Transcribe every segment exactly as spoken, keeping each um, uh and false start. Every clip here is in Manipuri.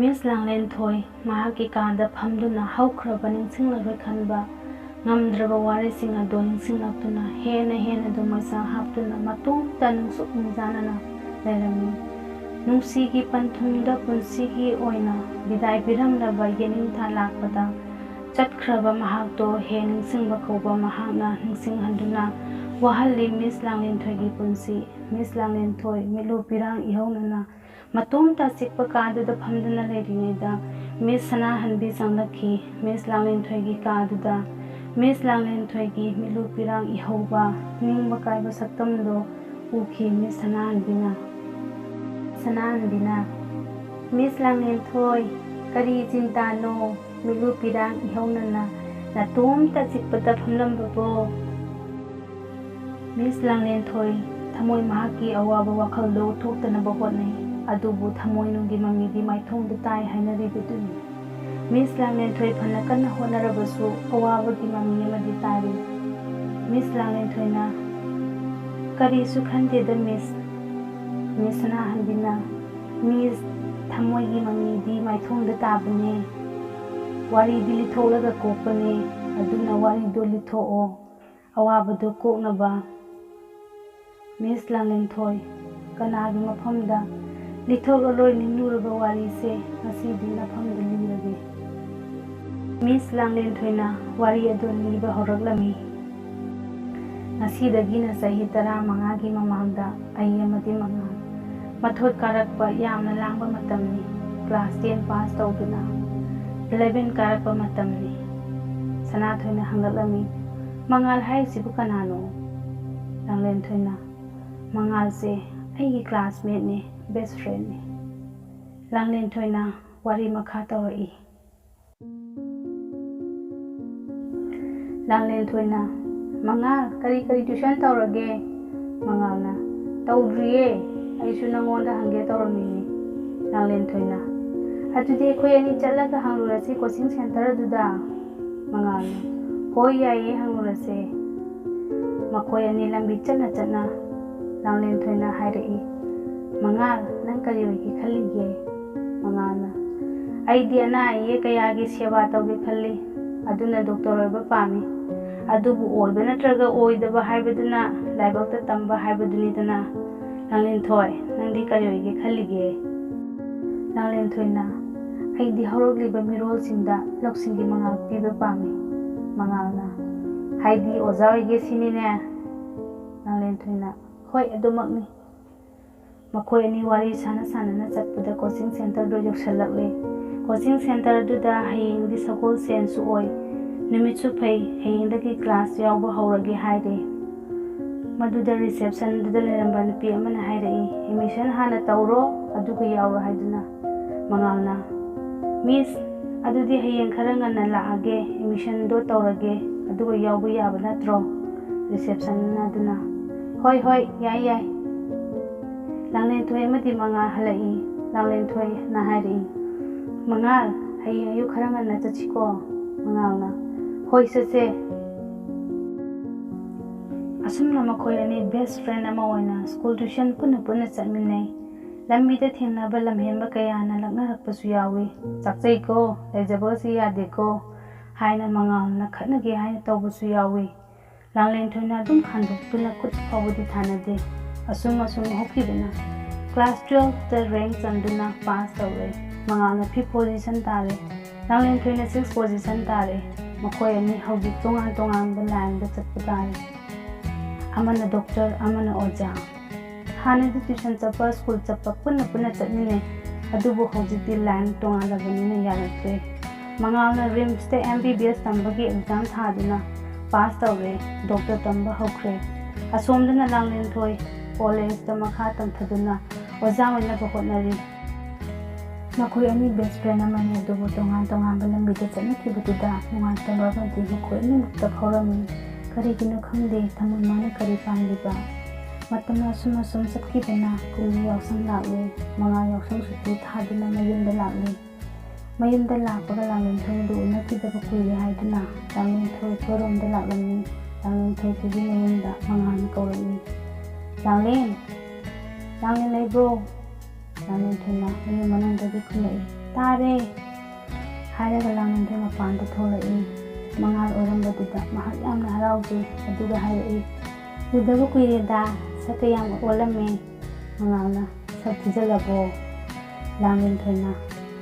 ꯃꯤꯁ ꯂꯥꯡꯂꯦꯟꯊꯣꯏ ꯃꯍꯥꯛꯀꯤ ꯀꯥꯗ ꯐꯝꯗꯨꯅ ꯍꯧꯈ꯭ꯔꯕ ꯅꯤꯡꯁꯤꯡꯂꯔꯣꯏ ꯈꯟꯕ ꯉꯝꯗ꯭ꯔꯕ ꯋꯥꯔꯤꯁꯤꯡ ꯑꯗꯨ ꯅꯤꯡꯁꯤꯡꯂꯛꯇꯨꯅ ꯍꯦꯟꯅ ꯍꯦꯟꯅ ꯑꯗꯨꯝ ꯃꯩꯁꯥ ꯍꯥꯞꯇꯨꯅ ꯃꯇꯣꯝꯇ ꯅꯨꯡꯁꯨꯛ ꯅꯨꯡꯖꯥꯅꯅ ꯂꯩꯔꯝꯃꯤ꯫ ꯅꯨꯡꯁꯤꯒꯤ ꯄꯟꯊꯨꯡꯗ ꯄꯨꯟꯁꯤꯒꯤ ꯑꯣꯏꯅ ꯕꯤꯗꯥꯏ ꯄꯤꯔꯝꯂꯕ ꯌꯦꯅꯤꯡꯊꯥ ꯂꯥꯛꯄꯗ ꯆꯠꯈ꯭ꯔꯕ ꯃꯍꯥꯛꯇꯣ ꯍꯦꯛ ꯅꯤꯡꯁꯤꯡꯕ ꯀꯧꯕ ꯃꯍꯥꯛꯅ ꯅꯤꯡꯁꯤꯡꯍꯟꯗꯨꯅ ꯋꯥꯍꯜꯂꯤ ꯃꯤꯁ ꯂꯥꯡꯂꯦꯟꯊꯣꯏꯒꯤ ꯄꯨꯟꯁꯤ꯫ ꯃꯤꯁ ꯂꯥꯡꯂꯦꯟꯊꯣꯏ ꯃꯤꯠꯂꯨ ꯄꯤꯔꯥꯡ ꯏꯍꯧꯅꯅ ꯃꯇꯣꯝꯇ ꯑꯆꯤꯛꯄ ꯀꯥꯗꯨꯗ ꯐꯝꯗꯨꯅ ꯂꯩꯔꯤꯉꯩꯗ ꯃꯤꯁ ꯁꯅꯥꯍꯟꯕꯤ ꯆꯪꯂꯛꯈꯤ꯫ ꯃꯤꯁ ꯂꯥꯡꯂꯦꯟꯊꯣꯏꯒꯤ ꯀꯥꯗꯨꯗ ꯃꯤꯁ ꯂꯥꯡꯂꯦꯟꯊꯣꯏꯒꯤ ꯃꯤꯠꯂꯨ ꯄꯤꯔꯥꯡ ꯏꯍꯧꯕ, ꯅꯤꯡꯕ ꯀꯥꯏꯕ ꯁꯛꯇꯝꯗꯣ ꯎꯈꯤ ꯃꯤꯁ ꯁꯅꯥꯍꯟꯕꯤꯅ꯫ ꯁꯅꯥꯍꯟꯕꯤꯅ, "ꯃꯤꯁ ꯂꯥꯡꯂꯦꯟꯊꯣꯏ, ꯀꯔꯤ ꯆꯤꯟꯇꯥꯅꯣ? ꯃꯤꯠꯂꯨ ꯄꯤꯔꯥꯡ ꯏꯍꯧꯅꯅ ꯅꯇꯣꯝꯇ ꯑꯆꯤꯛꯄꯗ ꯐꯝꯂꯝꯕꯕꯣ?" ꯃꯤꯁ ꯂꯥꯡꯂꯦꯟꯊꯣꯏ ꯊꯃꯣꯏ ꯃꯍꯥꯛꯀꯤ ꯑꯋꯥꯕ ꯋꯥꯈꯜꯗꯣ ꯎꯠꯊꯣꯛꯇꯅꯕ ꯍꯣꯠꯅꯩ, ꯑꯗꯨꯕꯨ ꯊꯃꯣꯏꯅꯨꯡꯒꯤ ꯃꯃꯤꯗꯤ ꯃꯥꯏꯊꯣꯡꯗ ꯇꯥꯏ ꯍꯥꯏꯅꯔꯤꯕꯗꯨꯅꯤ꯫ ꯃꯤꯁ ꯂꯥꯡꯂꯦꯟꯊꯣꯏ ꯐꯅ ꯀꯟꯅ ꯍꯣꯠꯅꯔꯕꯁꯨ ꯑꯋꯥꯕꯒꯤ ꯃꯃꯤ ꯑꯃꯗꯤ ꯇꯥꯔꯤ꯫ ꯃꯤꯁ ꯂꯥꯡꯂꯦꯟꯊꯣꯏꯅ, "ꯀꯔꯤꯁꯨ ꯈꯟꯗꯦꯗ ꯃꯤꯁ꯫" ꯃꯤꯁ ꯁꯅꯥꯍꯟꯕꯤꯅ, "ꯃꯤꯁ, ꯊꯃꯣꯏꯒꯤ ꯃꯃꯤꯗꯤ ꯃꯥꯏꯊꯣꯡꯗ ꯇꯥꯕꯅꯦ꯫ ꯋꯥꯔꯤꯗꯤ ꯂꯤꯊꯣꯛꯂꯒ ꯀꯣꯛꯄꯅꯦ, ꯑꯗꯨꯅ ꯋꯥꯔꯤꯗꯣ ꯂꯤꯊꯣꯛꯑꯣ, ꯑꯋꯥꯕꯗꯣ ꯀꯣꯛꯅꯕ꯫" ꯃꯤꯁ ꯂꯥꯡꯂꯦꯟꯊꯣꯏ, ꯀꯅꯥꯒꯤ ꯃꯐꯝꯗ ꯂꯤꯊꯣꯛꯂꯔꯣꯏ ꯅꯤꯡꯂꯨꯔꯕ ꯋꯥꯔꯤꯁꯦ ꯉꯁꯤꯗꯤ ꯅꯐꯝꯗ ꯂꯤꯔꯒꯦ꯫ ꯃꯤꯁ ꯂꯥꯡꯂꯦꯟꯊꯣꯏꯅ ꯋꯥꯔꯤ ꯑꯗꯨ ꯂꯤꯕ ꯍꯧꯔꯛꯂꯝꯃꯤ꯫ ꯉꯁꯤꯗꯒꯤꯅ ꯆꯍꯤ ꯇꯔꯥꯃꯉꯥꯒꯤ ꯃꯃꯥꯡꯗ ꯑꯩ ꯑꯃꯗꯤ ꯃꯉꯥꯜ ꯃꯊꯣꯠ ꯀꯥꯔꯛꯄ ꯌꯥꯝꯅ ꯂꯥꯡꯕ ꯃꯇꯝꯅꯤ꯫ ꯀ꯭ꯂꯥꯁ ꯇꯦꯟ ꯄꯥꯁ ꯇꯧꯗꯨꯅ ꯏꯂꯦꯚꯦꯟ ꯀꯥꯔꯛꯄ ꯃꯇꯝꯅꯤ꯫ ꯁꯅꯥꯊꯣꯏꯅ ꯍꯪꯂꯛꯂꯝꯃꯤ, "ꯃꯉꯥꯜ ꯍꯥꯏꯔꯤꯁꯤꯕꯨ ꯀꯅꯥꯅꯣ?" ꯂꯥꯡꯂꯦꯟꯊꯣꯏꯅ, "ꯃꯉꯥꯜꯁꯦ ꯑꯩꯒꯤ ꯀ꯭ꯂꯥꯁꯃꯦꯠꯅꯦ, ꯕꯦꯁ ꯐ꯭ꯔꯦꯟꯅꯦ꯫" ꯂꯥꯡꯂꯦꯟꯊꯣꯏꯅ ꯋꯥꯔꯤ ꯃꯈꯥ ꯇꯧꯔꯛꯏ꯫ ꯂꯥꯡꯂꯦꯟꯊꯣꯏꯅ, "ꯃꯉꯥꯜ, ꯀꯔꯤ ꯀꯔꯤ ꯇ꯭ꯌꯨꯁꯟ ꯇꯧꯔꯒꯦ?" ꯃꯉꯥꯜꯅ, "ꯇꯧꯗ꯭ꯔꯤꯌꯦ, ꯑꯩꯁꯨ ꯅꯪꯉꯣꯟꯗ ꯍꯪꯒꯦ ꯇꯧꯔꯝꯃꯤꯅꯦ꯫" ꯂꯥꯡꯂꯦꯟꯊꯣꯏꯅ, "ꯑꯗꯨꯗꯤ ꯑꯩꯈꯣꯏ ꯑꯅꯤ ꯆꯠꯂꯒ ꯍꯪꯂꯨꯔꯁꯤ ꯀꯣꯆꯤꯡ ꯁꯦꯟꯇꯔ ꯑꯗꯨꯗ꯫" ꯃꯉꯥꯜꯅ, "ꯍꯣꯏ, ꯌꯥꯏꯌꯦ, ꯍꯪꯂꯨꯔꯁꯦ꯫" ꯃꯈꯣꯏ ꯑꯅꯤ ꯂꯝꯕꯤ ꯆꯠꯅ ꯆꯠꯅ ꯂꯥꯡꯂꯦꯟꯊꯣꯏꯅ ꯍꯥꯏꯔꯛꯏ, "ꯃꯉꯥꯜ, ꯅꯪ ꯀꯔꯤ ꯑꯣꯏꯒꯦ ꯈꯜꯂꯤꯒꯦ?" ꯃꯉꯥꯜꯅ, "ꯑꯩꯗꯤ ꯑꯅꯥ ꯑꯌꯦꯛ ꯀꯌꯥꯒꯤ ꯁꯦꯕꯥ ꯇꯧꯒꯦ ꯈꯜꯂꯤ, ꯑꯗꯨꯅ ꯗꯣꯛꯇꯔ ꯑꯣꯏꯕ ꯄꯥꯝꯃꯤ꯫ ꯑꯗꯨꯕꯨ ꯑꯣꯏꯕ ꯅꯠꯇ꯭ꯔꯒ ꯑꯣꯏꯗꯕ ꯍꯥꯏꯕꯗꯨꯅ ꯂꯥꯏꯕꯛꯇ ꯇꯝꯕ ꯍꯥꯏꯕꯗꯨꯅꯤꯗꯅ꯫ ꯂꯥꯡꯂꯦꯟꯊꯣꯏ, ꯅꯪꯗꯤ ꯀꯔꯤ ꯑꯣꯏꯒꯦ ꯈꯜꯂꯤꯒꯦ?" ꯂꯥꯡꯂꯦꯟꯊꯣꯏꯅ, "ꯑꯩꯗꯤ ꯍꯧꯔꯛꯂꯤꯕ ꯃꯤꯔꯣꯜꯁꯤꯡꯗ ꯂꯧꯁꯤꯡꯒꯤ ꯃꯉꯥꯜ ꯄꯤꯕ ꯄꯥꯝꯃꯤ꯫" ꯃꯉꯥꯜꯅ, "ꯍꯥꯏꯗꯤ ꯑꯣꯖꯥ ꯑꯣꯏꯒꯦ ꯁꯤꯅꯤꯅꯦ?" ꯂꯥꯡꯂꯦꯟꯊꯣꯏꯅ, "ꯍꯣꯏ, ꯑꯗꯨꯃꯛꯅꯤ꯫" ꯃꯈꯣꯏ ꯑꯅꯤ ꯋꯥꯔꯤ ꯁꯥꯟꯅ ꯁꯥꯟꯅꯅ ꯆꯠꯄꯗ ꯀꯣꯆꯤꯡ ꯁꯦꯟꯇꯔꯗꯨ ꯌꯧꯁꯤꯜꯂꯛꯂꯦ꯫ ꯀꯣꯆꯤꯡ ꯁꯦꯟꯇꯔꯗꯨꯗ ꯍꯌꯦꯡꯗꯤ ꯁꯒꯣꯜꯁꯦꯟꯁꯨ ꯑꯣꯏ, ꯅꯨꯃꯤꯠꯁꯨ ꯐꯩ, ꯍꯌꯦꯡꯗꯒꯤ ꯀ꯭ꯂꯥꯁ ꯌꯥꯎꯕ ꯍꯧꯔꯒꯦ ꯍꯥꯏꯔꯦ꯫ ꯃꯗꯨꯗ ꯔꯤꯁꯦꯞꯁꯟꯗꯨꯗ ꯂꯩꯔꯝꯕ ꯅꯨꯄꯤ ꯑꯃꯅ ꯍꯥꯏꯔꯛꯏ, "ꯑꯦꯗꯃꯤꯁꯟ ꯍꯥꯟꯅ ꯇꯧꯔꯣ, ꯑꯗꯨꯒ ꯌꯥꯎꯔꯣ" ꯍꯥꯏꯗꯨꯅ꯫ ꯃꯉꯥꯜꯅ, "ꯃꯤꯁ, ꯑꯗꯨꯗꯤ ꯍꯌꯦꯡ ꯈꯔ ꯉꯟꯅ ꯂꯥꯛꯑꯒꯦ, ꯑꯦꯗꯃꯤꯁꯟꯗꯣ ꯇꯧꯔꯒꯦ, ꯑꯗꯨꯒ ꯌꯥꯎꯕ ꯌꯥꯕ ꯅꯠꯇ꯭ꯔꯣ?" ꯔꯤꯁꯦꯞꯁꯟ ꯑꯗꯨꯅ, "ꯍꯣꯏ, ꯍꯣꯏ, ꯌꯥꯏ, ꯌꯥꯏ꯫" ꯂꯥꯡꯂꯦꯟꯊꯣꯏ ꯑꯃꯗꯤ ꯃꯉꯥꯜ ꯍꯜꯂꯛꯏ꯫ ꯂꯥꯡꯂꯦꯟꯊꯣꯏꯅ ꯍꯥꯏꯔꯛꯏ, "ꯃꯉꯥꯜ, ꯍꯌꯦꯡ ꯑꯌꯨꯛ ꯈꯔ ꯉꯟꯅ ꯆꯠꯁꯤꯀꯣ?" ꯃꯉꯥꯜꯅ, "ꯍꯣꯏ, ꯆꯠꯁꯦ꯫" ꯑꯁꯨꯝꯅ ꯃꯈꯣꯏ ꯑꯅꯤ ꯕꯦꯁ ꯐ꯭ꯔꯦꯟ ꯑꯃ ꯑꯣꯏꯅ ꯁ꯭ꯀꯨꯜ ꯇ꯭ꯌꯨꯁꯟ ꯄꯨꯟꯅ ꯄꯨꯟꯅ ꯆꯠꯃꯤꯟꯅꯩ꯫ ꯂꯝꯕꯤꯗ ꯊꯦꯡꯅꯕ ꯂꯝꯍꯦꯟꯕ ꯀꯌꯥꯅ ꯂꯛꯅꯔꯛꯄꯁꯨ ꯌꯥꯎꯏ꯫ "ꯆꯥꯛꯆꯩꯀꯣ, ꯂꯩꯖꯕꯒꯁꯤ ꯌꯥꯗꯦꯀꯣ" ꯍꯥꯏꯅ ꯃꯉꯥꯜꯅ ꯈꯠꯅꯒꯦ ꯍꯥꯏꯅ ꯇꯧꯕꯁꯨ ꯌꯥꯎꯏ꯫ ꯂꯥꯡꯂꯦꯟꯊꯣꯏꯅ ꯑꯗꯨꯝ ꯈꯥꯟꯗꯣꯛꯇꯨꯅ ꯈꯨꯠ ꯐꯥꯎꯕꯗꯤ ꯊꯥꯅꯗꯦ꯫ ꯑꯁꯨꯝ ꯑꯁꯨꯝ ꯍꯧꯈꯤꯕꯅ ꯀ꯭ꯂꯥꯁ ꯇꯨꯌꯦꯜꯐꯇ ꯔꯦꯡꯛ ꯆꯟꯗꯨꯅ ꯄꯥꯁ ꯇꯧꯔꯦ꯫ ꯃꯉꯥꯜꯅ ꯐꯤꯐ ꯄꯣꯖꯤꯁꯟ ꯇꯥꯔꯦ꯫ ꯂꯥꯡꯂꯦꯟꯊꯣꯏꯅ ꯁꯤꯛꯁ ꯄꯣꯖꯤꯁꯟ ꯇꯥꯔꯦ꯫ ꯃꯈꯣꯏ ꯑꯅꯤ ꯍꯧꯖꯤꯛ ꯇꯣꯉꯥꯟ ꯇꯣꯉꯥꯟꯕ ꯂꯥꯏꯟꯗ ꯆꯠꯄ ꯇꯥꯔꯦ꯫ ꯑꯃꯅ ꯗꯣꯛꯇꯔ, ꯑꯃꯅ ꯑꯣꯖꯥ꯫ ꯍꯥꯟꯅꯗꯤ ꯇ꯭ꯌꯨꯁꯟ ꯆꯠꯄ, ꯁ꯭ꯀꯨꯜ ꯆꯠꯄ ꯄꯨꯟꯅ ꯄꯨꯟꯅ ꯆꯠꯃꯤꯟꯅꯩ꯫ ꯑꯗꯨꯕꯨ ꯍꯧꯖꯤꯛꯇꯤ ꯂꯥꯏꯟ ꯇꯣꯉꯥꯟꯂꯕꯅꯤꯅ ꯌꯥꯔꯛꯇ꯭ꯔꯦ꯫ ꯃꯉꯥꯜꯅ ꯔꯤꯝꯁꯇ ꯑꯦꯝ ꯕꯤ ꯕꯤ ꯑꯦꯁ ꯇꯝꯕꯒꯤ ꯑꯦꯛꯖꯥꯝ ꯊꯥꯗꯨꯅ ꯄꯥꯁ ꯇꯧꯔꯦ, ꯗꯣꯛꯇꯔ ꯇꯝꯕ ꯍꯧꯈ꯭ꯔꯦ꯫ ꯑꯁꯣꯝꯗꯅ ꯂꯥꯡꯂꯦꯟꯊꯣꯏ ꯀꯣꯂꯦꯖꯇ ꯃꯈꯥ ꯇꯝꯊꯗꯨꯅ ꯑꯣꯖꯥ ꯑꯣꯏꯅꯕ ꯍꯣꯠꯅꯔꯤ꯫ ꯃꯈꯣꯏ ꯑꯅꯤ ꯕꯦꯁ ꯐ꯭ꯔꯦꯟ ꯑꯃꯅꯤ, ꯑꯗꯨꯕꯨ ꯇꯣꯉꯥꯟ ꯇꯣꯉꯥꯟꯕ ꯂꯝꯕꯤꯗ ꯆꯠꯅꯈꯤꯕꯗꯨꯗ ꯅꯨꯡꯉꯥꯏꯇꯕ ꯑꯃꯗꯤ ꯃꯈꯣꯏ ꯑꯅꯤꯃꯛꯇ ꯐꯥꯎꯔꯝꯃꯤ꯫ ꯀꯔꯤꯒꯤꯅꯣ ꯈꯪꯗꯦ, ꯊꯃꯣꯏ ꯃꯥꯅ ꯀꯔꯤ ꯄꯥꯝꯂꯤꯕ? ꯃꯇꯝ ꯑꯁꯨꯝ ꯑꯁꯨꯝ ꯆꯠꯈꯤꯕꯅ ꯀꯨꯝꯕꯤ ꯌꯥꯎꯁꯪ ꯂꯥꯛꯂꯦ꯫ ꯃꯉꯥꯜ ꯌꯥꯎꯁꯪ ꯁꯨꯇꯤ ꯊꯥꯗꯨꯅ ꯃꯌꯨꯝꯗ ꯂꯥꯛꯂꯦ꯫ ꯃꯌꯨꯝꯗ ꯂꯥꯛꯄꯒ ꯂꯥꯡꯂꯦꯟꯊꯣꯏ ꯑꯗꯨ ꯎꯅꯈꯤꯗꯕ ꯀꯨꯏꯔꯦ ꯍꯥꯏꯗꯨꯅ ꯂꯥꯡꯂꯦꯟꯊꯣꯏ ꯈꯣꯏꯔꯣꯝꯗ ꯂꯥꯛꯂꯝꯃꯤ꯫ ꯂꯥꯡꯂꯦꯟꯊꯣꯏ ꯈꯣꯏꯒꯤ ꯃꯌꯨꯝꯗ ꯃꯉꯥꯜꯅ ꯀꯧꯔꯛꯏ꯫ "ꯂꯥꯡꯂꯦꯟ! ꯂꯥꯡꯂꯦꯟ ꯂꯩꯕ꯭ꯔꯣ?" ꯂꯥꯡꯂꯦꯟꯊꯣꯏꯅ ꯃꯌꯨꯝ ꯃꯅꯨꯡꯗꯒꯤ ꯈꯨꯝꯂꯛꯏ, "ꯇꯥꯔꯦ!" ꯍꯥꯏꯔꯒ ꯂꯥꯡꯂꯦꯟꯊꯣꯏ ꯃꯄꯥꯟꯗ ꯊꯣꯛꯂꯛꯏ꯫ ꯃꯉꯥꯜ ꯑꯣꯏꯔꯝꯕꯗꯨꯗ ꯃꯍꯥꯛ ꯌꯥꯝꯅ ꯍꯔꯥꯎꯖꯩ꯫ ꯑꯗꯨꯒ ꯍꯥꯏꯔꯛꯏ, "ꯎꯗꯕ ꯀꯨꯏꯔꯦꯗ, ꯁꯛꯀ ꯌꯥꯝ ꯑꯣꯜꯂꯝꯃꯦ꯫" ꯃꯉꯥꯜꯅ, "ꯁꯛ ꯊꯤꯖꯤꯜꯂꯕꯣ?" ꯂꯥꯡꯂꯦꯟꯊꯣꯏꯅ,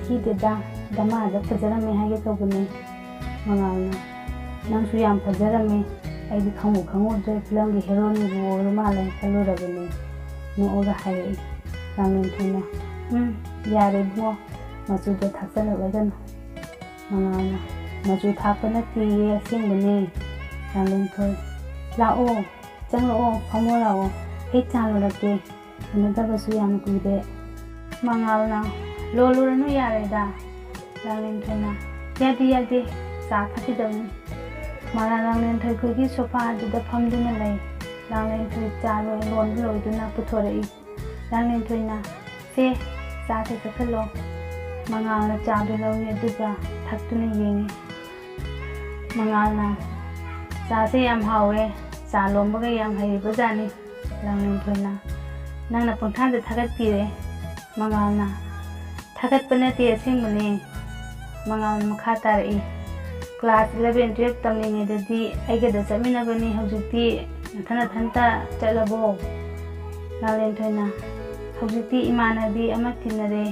"ꯊꯤꯗꯦꯗ, ꯗꯃꯥꯗ ꯐꯖꯔꯝꯃꯦ ꯍꯥꯏꯒꯦ ꯇꯧꯕꯅꯦ꯫" ꯃꯉꯥꯜꯅ, "ꯅꯪꯁꯨ ꯌꯥꯝ ꯐꯖꯔꯝꯃꯦ꯫ ꯑꯩꯗꯤ ꯈꯪꯕꯨ ꯈꯪꯉꯨꯗ꯭ꯔꯦ, ꯐꯤꯂꯝꯒꯤ ꯍꯦꯔꯣꯅꯤꯕꯨ ꯑꯣꯏꯔ ꯃꯥꯜꯂꯦ ꯈꯜꯂꯨꯔꯕꯅꯦ꯫" ꯅꯣꯛꯑꯒ ꯍꯥꯏꯔꯛꯏ꯫ ꯂꯥꯡꯂꯦꯟꯊꯣꯏꯅ, "ꯎꯝ, ꯌꯥꯔꯦ ꯏꯕꯨꯡꯉꯣ, ꯃꯆꯨꯗꯣ ꯊꯥꯛꯆꯜꯂꯛꯑꯣꯏꯗꯅ꯫" ꯃꯉꯥꯜꯅ, "ꯃꯆꯨ ꯊꯥꯛꯄ ꯅꯠꯇꯦꯌꯦ, ꯑꯁꯦꯡꯕꯅꯦ꯫" ꯂꯥꯡꯂꯦꯟꯊꯣꯏ, "ꯂꯥꯛꯑꯣ, ꯆꯪꯂꯛꯑꯣ, ꯐꯝꯃꯣ ꯂꯥꯛꯑꯣ, ꯑꯩ ꯆꯥ ꯂꯣꯜꯂꯛꯀꯦ꯫ ꯎꯅꯗꯕꯁꯨ ꯌꯥꯝ ꯀꯨꯏꯔꯦ꯫" ꯃꯉꯥꯜꯅ, "ꯂꯣꯜꯂꯨꯔꯅꯨ, ꯌꯥꯔꯦꯗ꯫" ꯂꯥꯡꯂꯦꯟꯊꯣꯏꯅ, "ꯌꯥꯗꯦ, ꯌꯥꯗꯦ, ꯆꯥ ꯊꯛꯈꯤꯗꯕꯅꯤ꯫" ꯃꯉꯥꯜ ꯂꯥꯡꯂꯦꯟꯊꯣꯏ ꯈꯣꯏꯒꯤ ꯁꯣꯐꯥ ꯑꯗꯨꯗ ꯐꯝꯗꯨꯅ ꯂꯩ꯫ ꯂꯥꯡꯂꯦꯟꯊꯣꯏ ꯆꯥ ꯂꯣꯏ-, ꯂꯣꯟꯕ ꯂꯣꯏꯗꯨꯅ ꯄꯨꯊꯣꯔꯛꯏ꯫ ꯂꯥꯡꯂꯦꯟꯊꯣꯏꯅ, "ꯁꯦ, ꯆꯥꯁꯦ ꯆꯠꯁꯤꯜꯂꯣ꯫" ꯃꯉꯥꯜꯅ ꯆꯥꯗꯨ ꯂꯧꯏ, ꯑꯗꯨꯒ ꯊꯛꯇꯨꯅ ꯌꯦꯡꯏ꯫ ꯃꯉꯥꯜꯅ, "ꯆꯥꯁꯦ ꯌꯥꯝ ꯍꯥꯎꯋꯦ, ꯆꯥ ꯂꯣꯟꯕꯒ ꯌꯥꯝ ꯍꯩꯔꯤꯕꯖꯥꯠꯅꯤ꯫" ꯂꯥꯡꯂꯦꯟꯊꯣꯏꯅ, "ꯅꯪꯅ ꯄꯪꯊꯥꯗ ꯊꯥꯒꯠꯄꯤꯔꯦ꯫" ꯃꯉꯥꯜꯅ, "ꯊꯥꯒꯠꯄ ꯅꯠꯇꯦ, ꯑꯁꯦꯡꯕꯅꯦ꯫" ꯃꯉꯥꯜꯅ ꯃꯈꯥ ꯇꯥꯔꯛꯏ, "Class eleven twelve ꯇꯝꯂꯤꯉꯩꯗꯗꯤ ꯑꯩꯒꯗ ꯆꯠꯃꯤꯟꯅꯕꯅꯤ, ꯍꯧꯖꯤꯛꯇꯤ ꯅꯊꯟ ꯅꯊꯟꯇ ꯆꯠꯂꯕꯣ?" ꯂꯥꯡꯂꯦꯟꯊꯣꯏꯅ, "ꯍꯧꯖꯤꯛꯇꯤ ꯏꯃꯥꯟꯅꯕꯤ ꯑꯃ ꯇꯤꯟꯅꯔꯦ,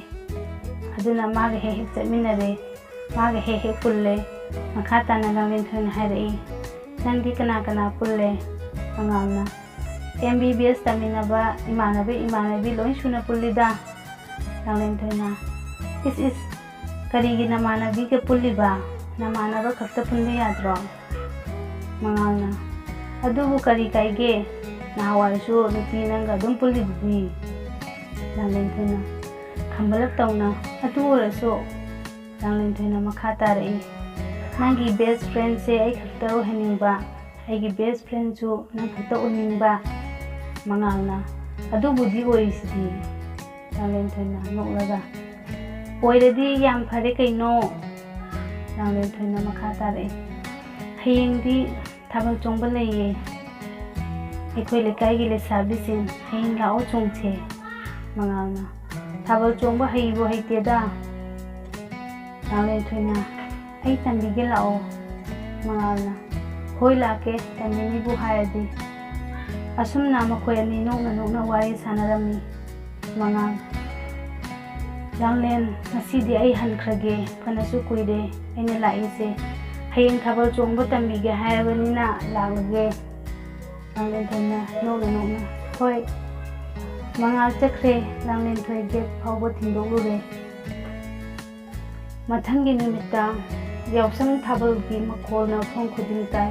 ꯑꯗꯨꯅ ꯃꯥꯒ ꯍꯦꯛ ꯍꯦꯛ ꯆꯠꯃꯤꯟꯅꯔꯦ, ꯃꯥꯒ ꯍꯦꯛ ꯍꯦꯛ ꯄꯨꯜꯂꯦ꯫" ꯃꯈꯥ ꯇꯥꯅ ꯂꯥꯡꯂꯦꯟꯊꯣꯏꯅ ꯍꯥꯏꯔꯛꯏ, "ꯅꯪꯗꯤ ꯀꯅꯥ ꯀꯅꯥ ꯄꯨꯜꯂꯦ?" ꯃꯉꯥꯜꯅ, "M B B S ꯇꯝꯃꯤꯟꯅꯕ ꯏꯃꯥꯟꯅꯕ ꯏꯃꯥꯟꯅꯕꯤ ꯂꯣꯏ ꯁꯨꯅ ꯄꯨꯜꯂꯤꯗ꯫" ꯂꯥꯡꯂꯦꯟꯊꯣꯏꯅ, "ꯏꯁ ꯏꯁ, ꯀꯔꯤꯒꯤ ꯅꯃꯥꯟꯅꯕꯤꯒ ꯄꯨꯜꯂꯤꯕ? ꯅꯃꯥꯟꯅꯕ ꯈꯛꯇ ꯄꯨꯟꯕ ꯌꯥꯗ꯭ꯔꯣ?" ꯃꯉꯥꯜꯅ, "ꯑꯗꯨꯕꯨ ꯀꯔꯤ ꯀꯥꯏꯒꯦ? ꯅꯍꯥꯟꯋꯥꯏꯁꯨ ꯅꯨꯄꯤ ꯅꯪꯒ ꯑꯗꯨꯝ ꯄꯨꯜꯂꯤꯗꯨꯗꯤ꯫" ꯂꯥꯡꯂꯦꯟꯊꯣꯏꯅ, ꯈꯝꯕꯂꯞ ꯇꯧꯅ, "ꯑꯗꯨ ꯑꯣꯏꯔꯁꯨ꯫" ꯂꯥꯡꯂꯦꯟꯊꯣꯏꯅ ꯃꯈꯥ ꯇꯥꯔꯛꯏ, "ꯅꯪꯒꯤ best friendꯁꯦ ꯑꯩ ꯈꯛꯇ ꯑꯣꯏꯍꯟꯅꯤꯡꯕ, ꯑꯩꯒꯤ best friendꯁꯨ ꯅꯪ ꯈꯛꯇ ꯑꯣꯏꯅꯤꯡꯕ꯫" ꯃꯉꯥꯜꯅ, "ꯑꯗꯨꯕꯨꯗꯤ ꯑꯣꯏꯔꯤꯁꯤꯗꯤ꯫" ꯂꯥꯡꯂꯦꯟꯊꯣꯏꯅ ꯅꯣꯛꯂꯒ, "ꯑꯣꯏꯔꯗꯤ ꯌꯥꯝ ꯐꯔꯦ ꯀꯩꯅꯣ꯫" ꯂꯥꯡꯂꯦꯟꯊꯣꯏꯅ ꯃꯈꯥ ꯇꯥꯔꯛꯏ, "ꯍꯌꯦꯡꯗꯤ ꯊꯥꯕꯜ ꯆꯣꯡꯕ ꯂꯩꯌꯦ ꯑꯩꯈꯣꯏ ꯂꯩꯀꯥꯏꯒꯤ ꯂꯩꯁꯥꯕꯤꯁꯤꯡ, ꯍꯌꯦꯡ ꯂꯥꯛꯑꯣ ꯆꯣꯡꯁꯦ꯫" ꯃꯉꯥꯜꯅ, "ꯊꯥꯕꯜ ꯆꯣꯡꯕ ꯍꯩꯕꯨ ꯍꯩꯇꯦꯗ"꯫ ꯂꯥꯡꯂꯦꯟꯊꯣꯏꯅ, "ꯑꯩ ꯇꯝꯕꯤꯒꯦ ꯂꯥꯛꯑꯣ"꯫ ꯃꯉꯥꯜꯅ, "ꯍꯣꯏ ꯂꯥꯛꯀꯦ, ꯇꯝꯕꯤꯅꯤꯕꯨ ꯍꯥꯏꯔꯗꯤ"꯫ ꯑꯁꯨꯝꯅ ꯃꯈꯣꯏ ꯑꯅꯤ ꯅꯣꯛꯅ ꯅꯣꯛꯅ ꯋꯥꯔꯤ ꯁꯥꯟꯅꯔꯝꯃꯤ꯫ ꯃꯉꯥꯜ, "ꯂꯥꯡꯂꯦꯟ, ꯉꯁꯤꯗꯤ ꯑꯩ ꯍꯟꯈ꯭ꯔꯒꯦ, ꯐꯅꯁꯨ ꯀꯨꯏꯔꯦ ꯑꯩꯅ ꯂꯥꯛꯏꯁꯦ꯫ ꯍꯌꯦꯡ ꯊꯥꯕꯜ ꯆꯣꯡꯕ ꯇꯝꯕꯤꯒꯦ ꯍꯥꯏꯔꯕꯅꯤꯅ ꯂꯥꯛꯂꯒꯦ"꯫ ꯂꯥꯡꯂꯦꯟꯊꯣꯏꯅ ꯅꯣꯛꯅ ꯅꯣꯛꯅ, "ꯍꯣꯏ"꯫ ꯃꯉꯥꯜ ꯆꯠꯈ꯭ꯔꯦ꯫ ꯂꯥꯡꯂꯦꯟꯊꯣꯏ ꯒꯦꯠ ꯐꯥꯎꯕ ꯊꯤꯟꯗꯣꯛꯂꯨꯔꯦ꯫ ꯃꯊꯪꯒꯤ ꯅꯨꯃꯤꯠꯇ ꯌꯥꯎꯁꯪ ꯊꯥꯕꯜꯒꯤ ꯃꯈꯣꯜꯅ ꯃꯐꯝ ꯈꯨꯗꯤꯡ ꯇꯥꯏ꯫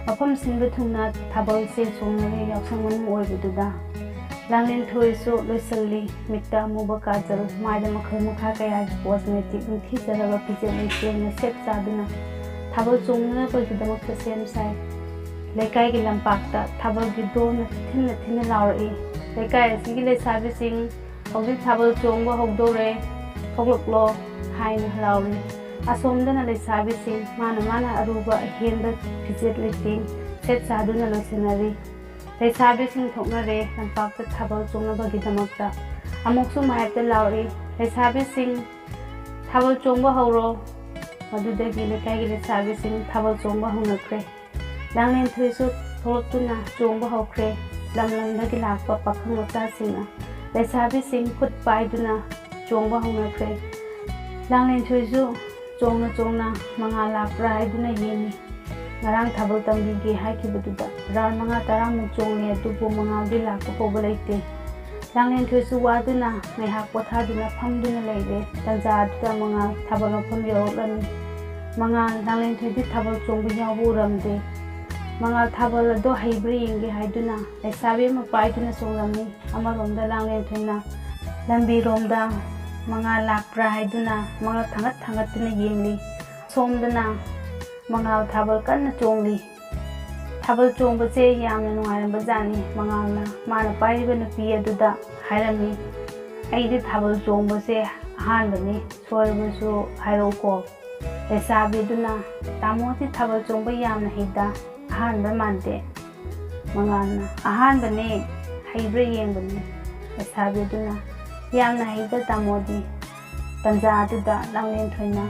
ꯃꯐꯝ ꯁꯤꯟꯕ ꯊꯨꯡꯅ ꯊꯥꯕꯜꯁꯦ ꯆꯣꯡꯅꯔꯦ ꯌꯥꯎꯁꯪ ꯃꯅꯨꯡ ꯑꯣꯏꯕꯗꯨꯗ꯫ ꯂꯥꯡꯂꯦꯟꯊꯣꯏꯁꯨ ꯂꯣꯏꯁꯤꯜꯂꯤ꯫ ꯃꯤꯠꯇ ꯑꯃꯨꯕ ꯀꯥꯖꯜ, ꯃꯥꯏꯗ ꯃꯈꯜ ꯃꯈꯥ ꯀꯌꯥꯒꯤ cosmetic, ꯅꯤꯡꯊꯤꯖꯔꯕ ꯐꯤꯖꯦꯠ ꯂꯩꯇꯦꯡꯅ ꯁꯦꯠ ꯆꯥꯗꯨꯅ ꯊꯥꯕꯜ ꯆꯣꯡꯅꯅꯕꯒꯤꯗꯃꯛꯇ ꯁꯦꯝ ꯁꯥꯏ꯫ ꯂꯩꯀꯥꯏꯒꯤ ꯂꯝꯄꯥꯛꯇ ꯊꯥꯕꯜꯒꯤ ꯗꯣꯟꯅ ꯊꯤꯟꯅ ꯊꯤꯟꯅ ꯂꯥꯎꯔꯛꯏ꯫ "ꯂꯩꯀꯥꯏ ꯑꯁꯤꯒꯤ ꯂꯩꯁꯥꯕꯤꯁꯤꯡ ꯍꯧꯖꯤꯛ ꯊꯥꯕꯜ ꯆꯣꯡꯕ ꯍꯧꯗꯧꯔꯦ, ꯊꯣꯛꯂꯛꯂꯣ" ꯍꯥꯏꯅ ꯂꯥꯎꯔꯤ꯫ ꯑꯁꯣꯝꯗꯅ ꯂꯩꯁꯥꯕꯤꯁꯤꯡ ꯃꯥꯅ ꯃꯥꯅ ꯑꯔꯨꯕ ꯑꯍꯦꯟꯕ ꯐꯤꯖꯦꯠ ꯂꯩꯇꯦꯡ ꯁꯦꯠ ꯆꯥꯗꯨꯅ ꯂꯣꯏꯁꯤꯟꯅꯔꯤ꯫ ꯂꯩꯁꯥꯕꯤꯁꯤꯡ ꯊꯣꯛꯅꯔꯦ ꯂꯝꯄꯥꯛꯇ ꯊꯥꯕꯜ ꯆꯣꯡꯅꯕꯒꯤꯗꯃꯛꯇ꯫ ꯑꯃꯨꯛꯁꯨ ꯃꯥꯌꯦꯞꯇ ꯂꯥꯎꯔꯛꯏ, "ꯂꯩꯁꯥꯕꯤꯁꯤꯡ, ꯊꯥꯕꯜ ꯆꯣꯡꯕ ꯍꯧꯔꯣ"꯫ ꯃꯗꯨꯗꯒꯤ ꯂꯩꯀꯥꯏꯒꯤ ꯂꯩꯁꯥꯕꯤꯁꯤꯡ ꯊꯥꯕꯜ ꯆꯣꯡꯕ ꯍꯧꯅꯈ꯭ꯔꯦ꯫ ꯂꯥꯡꯂꯦꯟꯊꯣꯏꯁꯨ ꯊꯣꯛꯂꯛꯇꯨꯅ ꯆꯣꯡꯕ ꯍꯧꯈ꯭ꯔꯦ꯫ ꯂꯝ ꯂꯝꯗꯒꯤ ꯂꯥꯛꯄ ꯄꯥꯈꯪ ꯃꯆꯥꯁꯤꯡꯅ ꯂꯩꯁꯥꯕꯤꯁꯤꯡ ꯈꯨꯠ ꯄꯥꯏꯗꯨꯅ ꯆꯣꯡꯕ ꯍꯧꯅꯈ꯭ꯔꯦ꯫ ꯂꯥꯡꯂꯦꯟꯊꯣꯏꯁꯨ ꯆꯣꯡꯅ ꯆꯣꯡꯅ ꯃꯉꯥꯜ ꯂꯥꯛꯄ꯭ꯔꯥ ꯍꯥꯏꯗꯨꯅ ꯌꯦꯡꯉꯤ꯫ ꯉꯔꯥꯡ ꯊꯥꯕꯜ ꯇꯝꯕꯤꯒꯦ ꯍꯥꯏꯈꯤꯕꯗꯨꯗ round ꯃꯉꯥ ꯇꯔꯥꯃꯨꯛ ꯆꯣꯡꯂꯦ, ꯑꯗꯨꯕꯨ ꯃꯉꯥꯜꯗꯤ ꯂꯥꯛꯄ ꯀꯧꯕ ꯂꯩꯇꯦ꯫ ꯂꯥꯡꯂꯦꯟꯊꯣꯏꯁꯨ ꯋꯥꯗꯨꯅ ꯉꯥꯏꯍꯥꯛ ꯄꯣꯊꯥꯗꯨꯅ ꯐꯝꯗꯨꯅ ꯂꯩꯔꯦ꯫ ꯇꯟꯖꯥ ꯑꯗꯨꯗ ꯃꯉꯥꯜ ꯊꯥꯕꯜ ꯃꯐꯝ ꯌꯧꯔꯛꯂꯝꯃꯤ꯫ ꯃꯉꯥꯜ, ꯂꯥꯡꯂꯦꯟꯊꯣꯏꯗꯤ ꯊꯥꯕꯜ ꯆꯣꯡꯕ ꯌꯥꯎꯕ ꯎꯔꯝꯗꯦ꯫ ꯃꯉꯥꯜ ꯊꯥꯕꯜ ꯑꯗꯣ ꯍꯩꯕ꯭ꯔꯥ ꯌꯦꯡꯒꯦ ꯍꯥꯏꯗꯨꯅ ꯂꯩꯁꯥꯕꯤ ꯑꯃ ꯄꯥꯏꯗꯨꯅ ꯆꯣꯡꯂꯝꯃꯤ꯫ ꯑꯃꯔꯣꯝꯗ ꯂꯥꯡꯂꯦꯟꯊꯣꯏꯅ ꯂꯝꯕꯤꯔꯣꯝꯗ ꯃꯉꯥꯜ ꯂꯥꯛꯄ꯭ꯔꯥ ꯍꯥꯏꯗꯨꯅ ꯃꯉꯛ ꯊꯥꯡꯒꯠ ꯊꯥꯡꯒꯠꯇꯨꯅ ꯌꯦꯡꯂꯤ꯫ ꯁꯣꯝꯗꯅ ꯃꯉꯥꯜ ꯊꯥꯕꯜ ꯀꯟꯅ ꯆꯣꯡꯂꯤ꯫ ꯊꯥꯕꯜ ꯆꯣꯡꯕꯁꯦ ꯌꯥꯝꯅ ꯅꯨꯡꯉꯥꯏꯔꯝꯕ ꯖꯥꯠꯅꯤ꯫ ꯃꯉꯥꯜꯅ ꯃꯥꯅ ꯄꯥꯏꯔꯤꯕ ꯅꯨꯄꯤ ꯑꯗꯨꯗ ꯍꯥꯏꯔꯝꯃꯤ, "ꯑꯩꯗꯤ ꯊꯥꯕꯜ ꯆꯣꯡꯕꯁꯦ ꯑꯍꯥꯟꯕꯅꯤ, ꯁꯣꯏꯔꯕꯁꯨ ꯍꯥꯏꯔꯛꯎꯀꯣ"꯫ ꯂꯩꯁꯥꯕꯤꯗꯨꯅ, "ꯇꯥꯃꯣꯗꯤ ꯊꯥꯕꯜ ꯆꯣꯡꯕ ꯌꯥꯝꯅ ꯍꯩꯗ, ꯑꯍꯥꯟꯕ ꯃꯥꯟꯗꯦ"꯫ ꯃꯉꯥꯜꯅ, "ꯑꯍꯥꯟꯕꯅꯦ, ꯍꯩꯕ꯭ꯔꯥ ꯌꯦꯡꯕꯅꯤ"꯫ ꯂꯩꯁꯥꯕꯤꯗꯨꯅ, "ꯌꯥꯝꯅ ꯍꯩꯗ ꯇꯥꯃꯣꯗꯤ"꯫ ꯇꯟꯖꯥ ꯑꯗꯨꯗ ꯂꯥꯡꯂꯦꯟꯊꯣꯏꯅ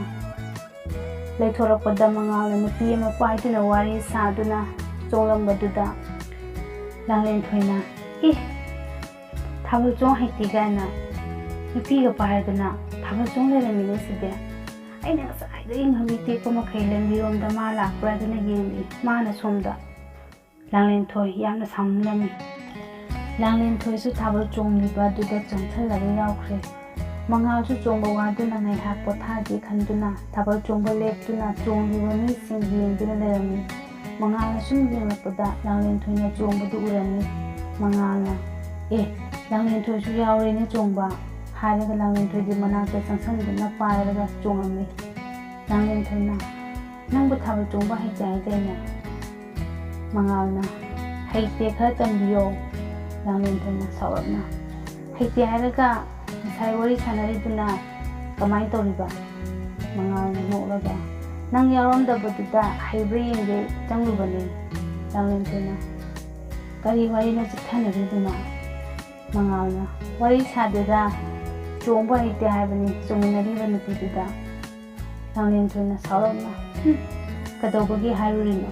ꯂꯩꯊꯣꯔꯛꯄꯗ ꯃꯉꯥꯜꯅ ꯅꯨꯄꯤ ꯑꯃ ꯄꯥꯏꯗꯨꯅ ꯋꯥꯔꯤ ꯁꯥꯗꯨꯅ ꯆꯣꯡꯂꯝꯕꯗꯨꯗ ꯂꯥꯡꯂꯦꯟꯊꯣꯏꯅ, "ꯏ, ꯊꯥꯕꯜ ꯆꯣꯡ ꯍꯩꯇꯦ ꯀꯥꯏꯅ ꯅꯨꯄꯤꯒ ꯄꯥꯏꯔꯗꯅ ꯊꯥꯕꯜ ꯆꯣꯡ ꯂꯩꯔꯝꯃꯤꯅꯦ ꯁꯤꯗꯤ꯫ ꯑꯩꯅ ꯉꯁꯥꯏꯗꯒꯤ ꯉꯝꯃꯤ ꯇꯦꯛꯄ ꯃꯈꯩ ꯂꯝꯕꯤꯔꯣꯝꯗ ꯃꯥ ꯂꯥꯛꯄ꯭ꯔꯥ ꯑꯗꯨꯅ ꯌꯦꯡꯂꯤ꯫ ꯃꯥꯅ ꯁꯣꯝꯗ"꯫ ꯂꯥꯡꯂꯦꯟꯊꯣꯏ ꯌꯥꯝꯅ ꯁꯥꯎꯅꯤꯡꯂꯝꯃꯤ꯫ ꯂꯥꯡꯂꯦꯟꯊꯣꯏꯁꯨ ꯊꯥꯕꯜ ꯆꯣꯡꯂꯤꯕ ꯑꯗꯨꯗ ꯆꯪꯁꯤꯜꯂꯒ ꯌꯥꯎꯈ꯭ꯔꯦ꯫ ꯃꯉꯥꯜꯁꯨ ꯆꯣꯡꯕ ꯋꯥꯗꯨꯅ ꯉꯥꯏꯍꯥꯛ ꯄꯣꯊꯥꯒꯦ ꯈꯟꯗꯨꯅ ꯊꯥꯕꯜ ꯆꯣꯡꯕ ꯂꯦꯞꯇꯨꯅ ꯆꯣꯡꯂꯤꯕ ꯃꯤꯁꯤꯡ ꯌꯦꯡꯗꯨꯅ ꯂꯩꯔꯝꯃꯤ꯫ ꯃꯉꯥꯜꯅ ꯁꯨꯝ ꯌꯦꯡꯂꯛꯄꯗ ꯂꯥꯡꯂꯦꯟꯊꯣꯏꯅ ꯆꯣꯡꯕꯗꯨ ꯎꯔꯝꯃꯤ꯫ ꯃꯉꯥꯜꯅ, "ꯑꯦ, ꯂꯥꯡꯂꯦꯟꯊꯣꯏꯁꯨ ꯌꯥꯎꯔꯦꯅꯦ ꯆꯣꯡꯕ" ꯍꯥꯏꯔꯒ ꯂꯥꯡꯂꯦꯟꯊꯣꯏꯒꯤ ꯃꯅꯥꯛꯇ ꯆꯪꯁꯤꯟꯗꯨꯅ ꯄꯥꯏꯔꯒ ꯆꯣꯡꯉꯝꯃꯤ꯫ ꯂꯥꯡꯂꯦꯟꯊꯣꯏꯅ, "ꯅꯪꯕꯨ ꯊꯥꯕꯜ ꯆꯣꯡꯕ ꯍꯩꯇꯦ ꯍꯥꯏꯗꯥꯏꯅꯦ?" ꯃꯉꯥꯜꯅ, "ꯍꯩꯇꯦ, ꯈꯔ ꯇꯝꯕꯤꯌꯣ"꯫ ꯂꯥꯡꯂꯦꯟꯊꯣꯏꯅ ꯁꯥꯎꯔꯞꯅ, "ꯍꯩꯇꯦ ꯍꯥꯏꯔꯒ ꯉꯁꯥꯏ ꯋꯥꯔꯤ ꯁꯥꯟꯅꯔꯤꯗꯨꯅ ꯀꯃꯥꯏꯅ ꯇꯧꯔꯤꯕ?" ꯃꯉꯥꯜꯅ ꯅꯣꯛꯂꯒ, "ꯅꯪ ꯌꯥꯎꯔꯝꯗꯕꯗꯨꯗ ꯍꯩꯕ꯭ꯔꯥ ꯌꯦꯡꯒꯦ ꯆꯪꯂꯨꯕꯅꯦ"꯫ ꯂꯥꯡꯂꯦꯟꯊꯣꯏꯅ, "ꯀꯔꯤ ꯋꯥꯔꯤꯅꯣ ꯆꯤꯛꯊꯅꯔꯤꯗꯨꯅ?" ꯃꯉꯥꯜꯅ, "ꯋꯥꯔꯤ ꯁꯥꯗꯦꯗ, ꯆꯣꯡꯕ ꯍꯩꯇꯦ ꯍꯥꯏꯕꯅꯤ ꯆꯣꯡꯃꯤꯟꯅꯔꯤꯕ ꯅꯨꯄꯤꯗꯨꯗ"꯫ ꯂꯥꯡꯂꯦꯟꯊꯣꯏꯅ ꯁꯥꯎꯔꯞꯅ, "ꯍꯨꯝ, ꯀꯩꯗꯧꯕꯒꯤ ꯍꯥꯏꯔꯨꯔꯤꯅꯣ?"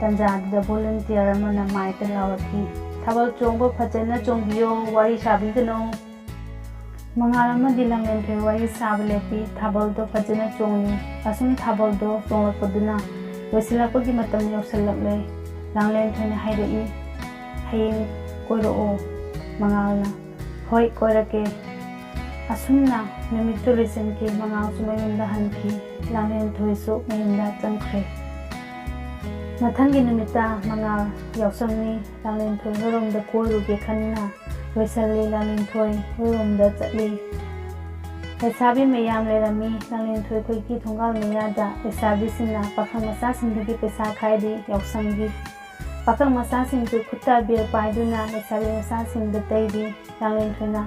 ꯇꯟꯖꯥꯗꯨꯗ volunteer ꯑꯃꯅ ꯃꯥꯏꯛꯇ ꯂꯥꯎꯔꯛꯈꯤ, "ꯊꯥꯕꯜ ꯆꯣꯡꯕ ꯐꯖꯅ ꯆꯣꯡꯕꯤꯌꯣ, ꯋꯥꯔꯤ ꯁꯥꯕꯤꯒꯅꯣ"꯫ ꯃꯉꯥꯜ ꯑꯃꯗꯤ ꯂꯥꯡꯂꯦꯟꯊꯣꯏ ꯋꯥꯔꯤ ꯁꯥꯕ ꯂꯦꯞꯄꯤ꯫ ꯊꯥꯕꯜꯗꯣ ꯐꯖꯅ ꯆꯣꯡꯂꯤ꯫ ꯑꯁꯨꯝ ꯊꯥꯕꯜꯗꯣ ꯆꯣꯡꯂꯛꯄꯗꯨꯅ ꯂꯣꯏꯁꯤꯜꯂꯛꯄꯒꯤ ꯃꯇꯝ ꯌꯧꯁꯤꯜꯂꯛꯂꯦ꯫ ꯂꯥꯡꯂꯦꯟꯊꯣꯏꯅ ꯍꯥꯏꯔꯛꯏ, "ꯍꯌꯦꯡ ꯀꯣꯏꯔꯛꯑꯣ"꯫ ꯃꯉꯥꯜꯅ, "ꯍꯣꯏ, ꯀꯣꯏꯔꯛꯀꯦ"꯫ ꯑꯁꯨꯝꯅ ꯅꯨꯃꯤꯠꯇꯨ ꯂꯣꯏꯁꯤꯟꯈꯤ꯫ ꯃꯉꯥꯜꯁꯨ ꯃꯌꯨꯝꯗ ꯍꯟꯈꯤ꯫ ꯂꯥꯡꯂꯦꯟꯊꯣꯏꯁꯨ ꯃꯌꯨꯝꯗ ꯆꯪꯈ꯭ꯔꯦ꯫ ꯃꯊꯪꯒꯤ ꯅꯨꯃꯤꯠꯇ ꯃꯉꯥꯜ ꯌꯥꯎꯁꯪꯅꯤ꯫ ꯂꯥꯡꯂꯦꯟꯊꯣꯏ ꯍꯣꯏꯔꯣꯝꯗ ꯀꯣꯏꯔꯨꯒꯦ ꯈꯟꯅ ꯂꯣꯏꯁꯜꯂꯤ꯫ ꯂꯥꯡꯂꯦꯟꯊꯣꯏ ꯍꯣꯏꯔꯣꯝꯗ ꯆꯠꯂꯤ꯫ ꯂꯩꯁꯥꯕꯤ ꯃꯌꯥꯝ ꯂꯩꯔꯝꯃꯤ꯫ ꯂꯥꯡꯂꯦꯟꯊꯣꯏ ꯈꯣꯏꯒꯤ ꯊꯣꯡꯒꯥꯜ ꯃꯌꯥꯗ ꯂꯩꯁꯥꯕꯤꯁꯤꯡꯅ ꯄꯥꯈꯪ ꯃꯆꯥꯁꯤꯡꯗꯒꯤ ꯄꯩꯁꯥ ꯈꯥꯏꯔꯤ꯫ ꯌꯥꯎꯁꯪꯒꯤ ꯄꯥꯈꯪ ꯃꯆꯥꯁꯤꯡꯁꯨ ꯈꯨꯠꯇ ꯑꯕꯦꯔ ꯄꯥꯏꯗꯨꯅ ꯂꯩꯁꯥꯕꯤ ꯃꯆꯥꯁꯤꯡꯗ ꯇꯩꯔꯤ꯫ ꯂꯥꯡꯂꯦꯟꯊꯣꯏꯅ,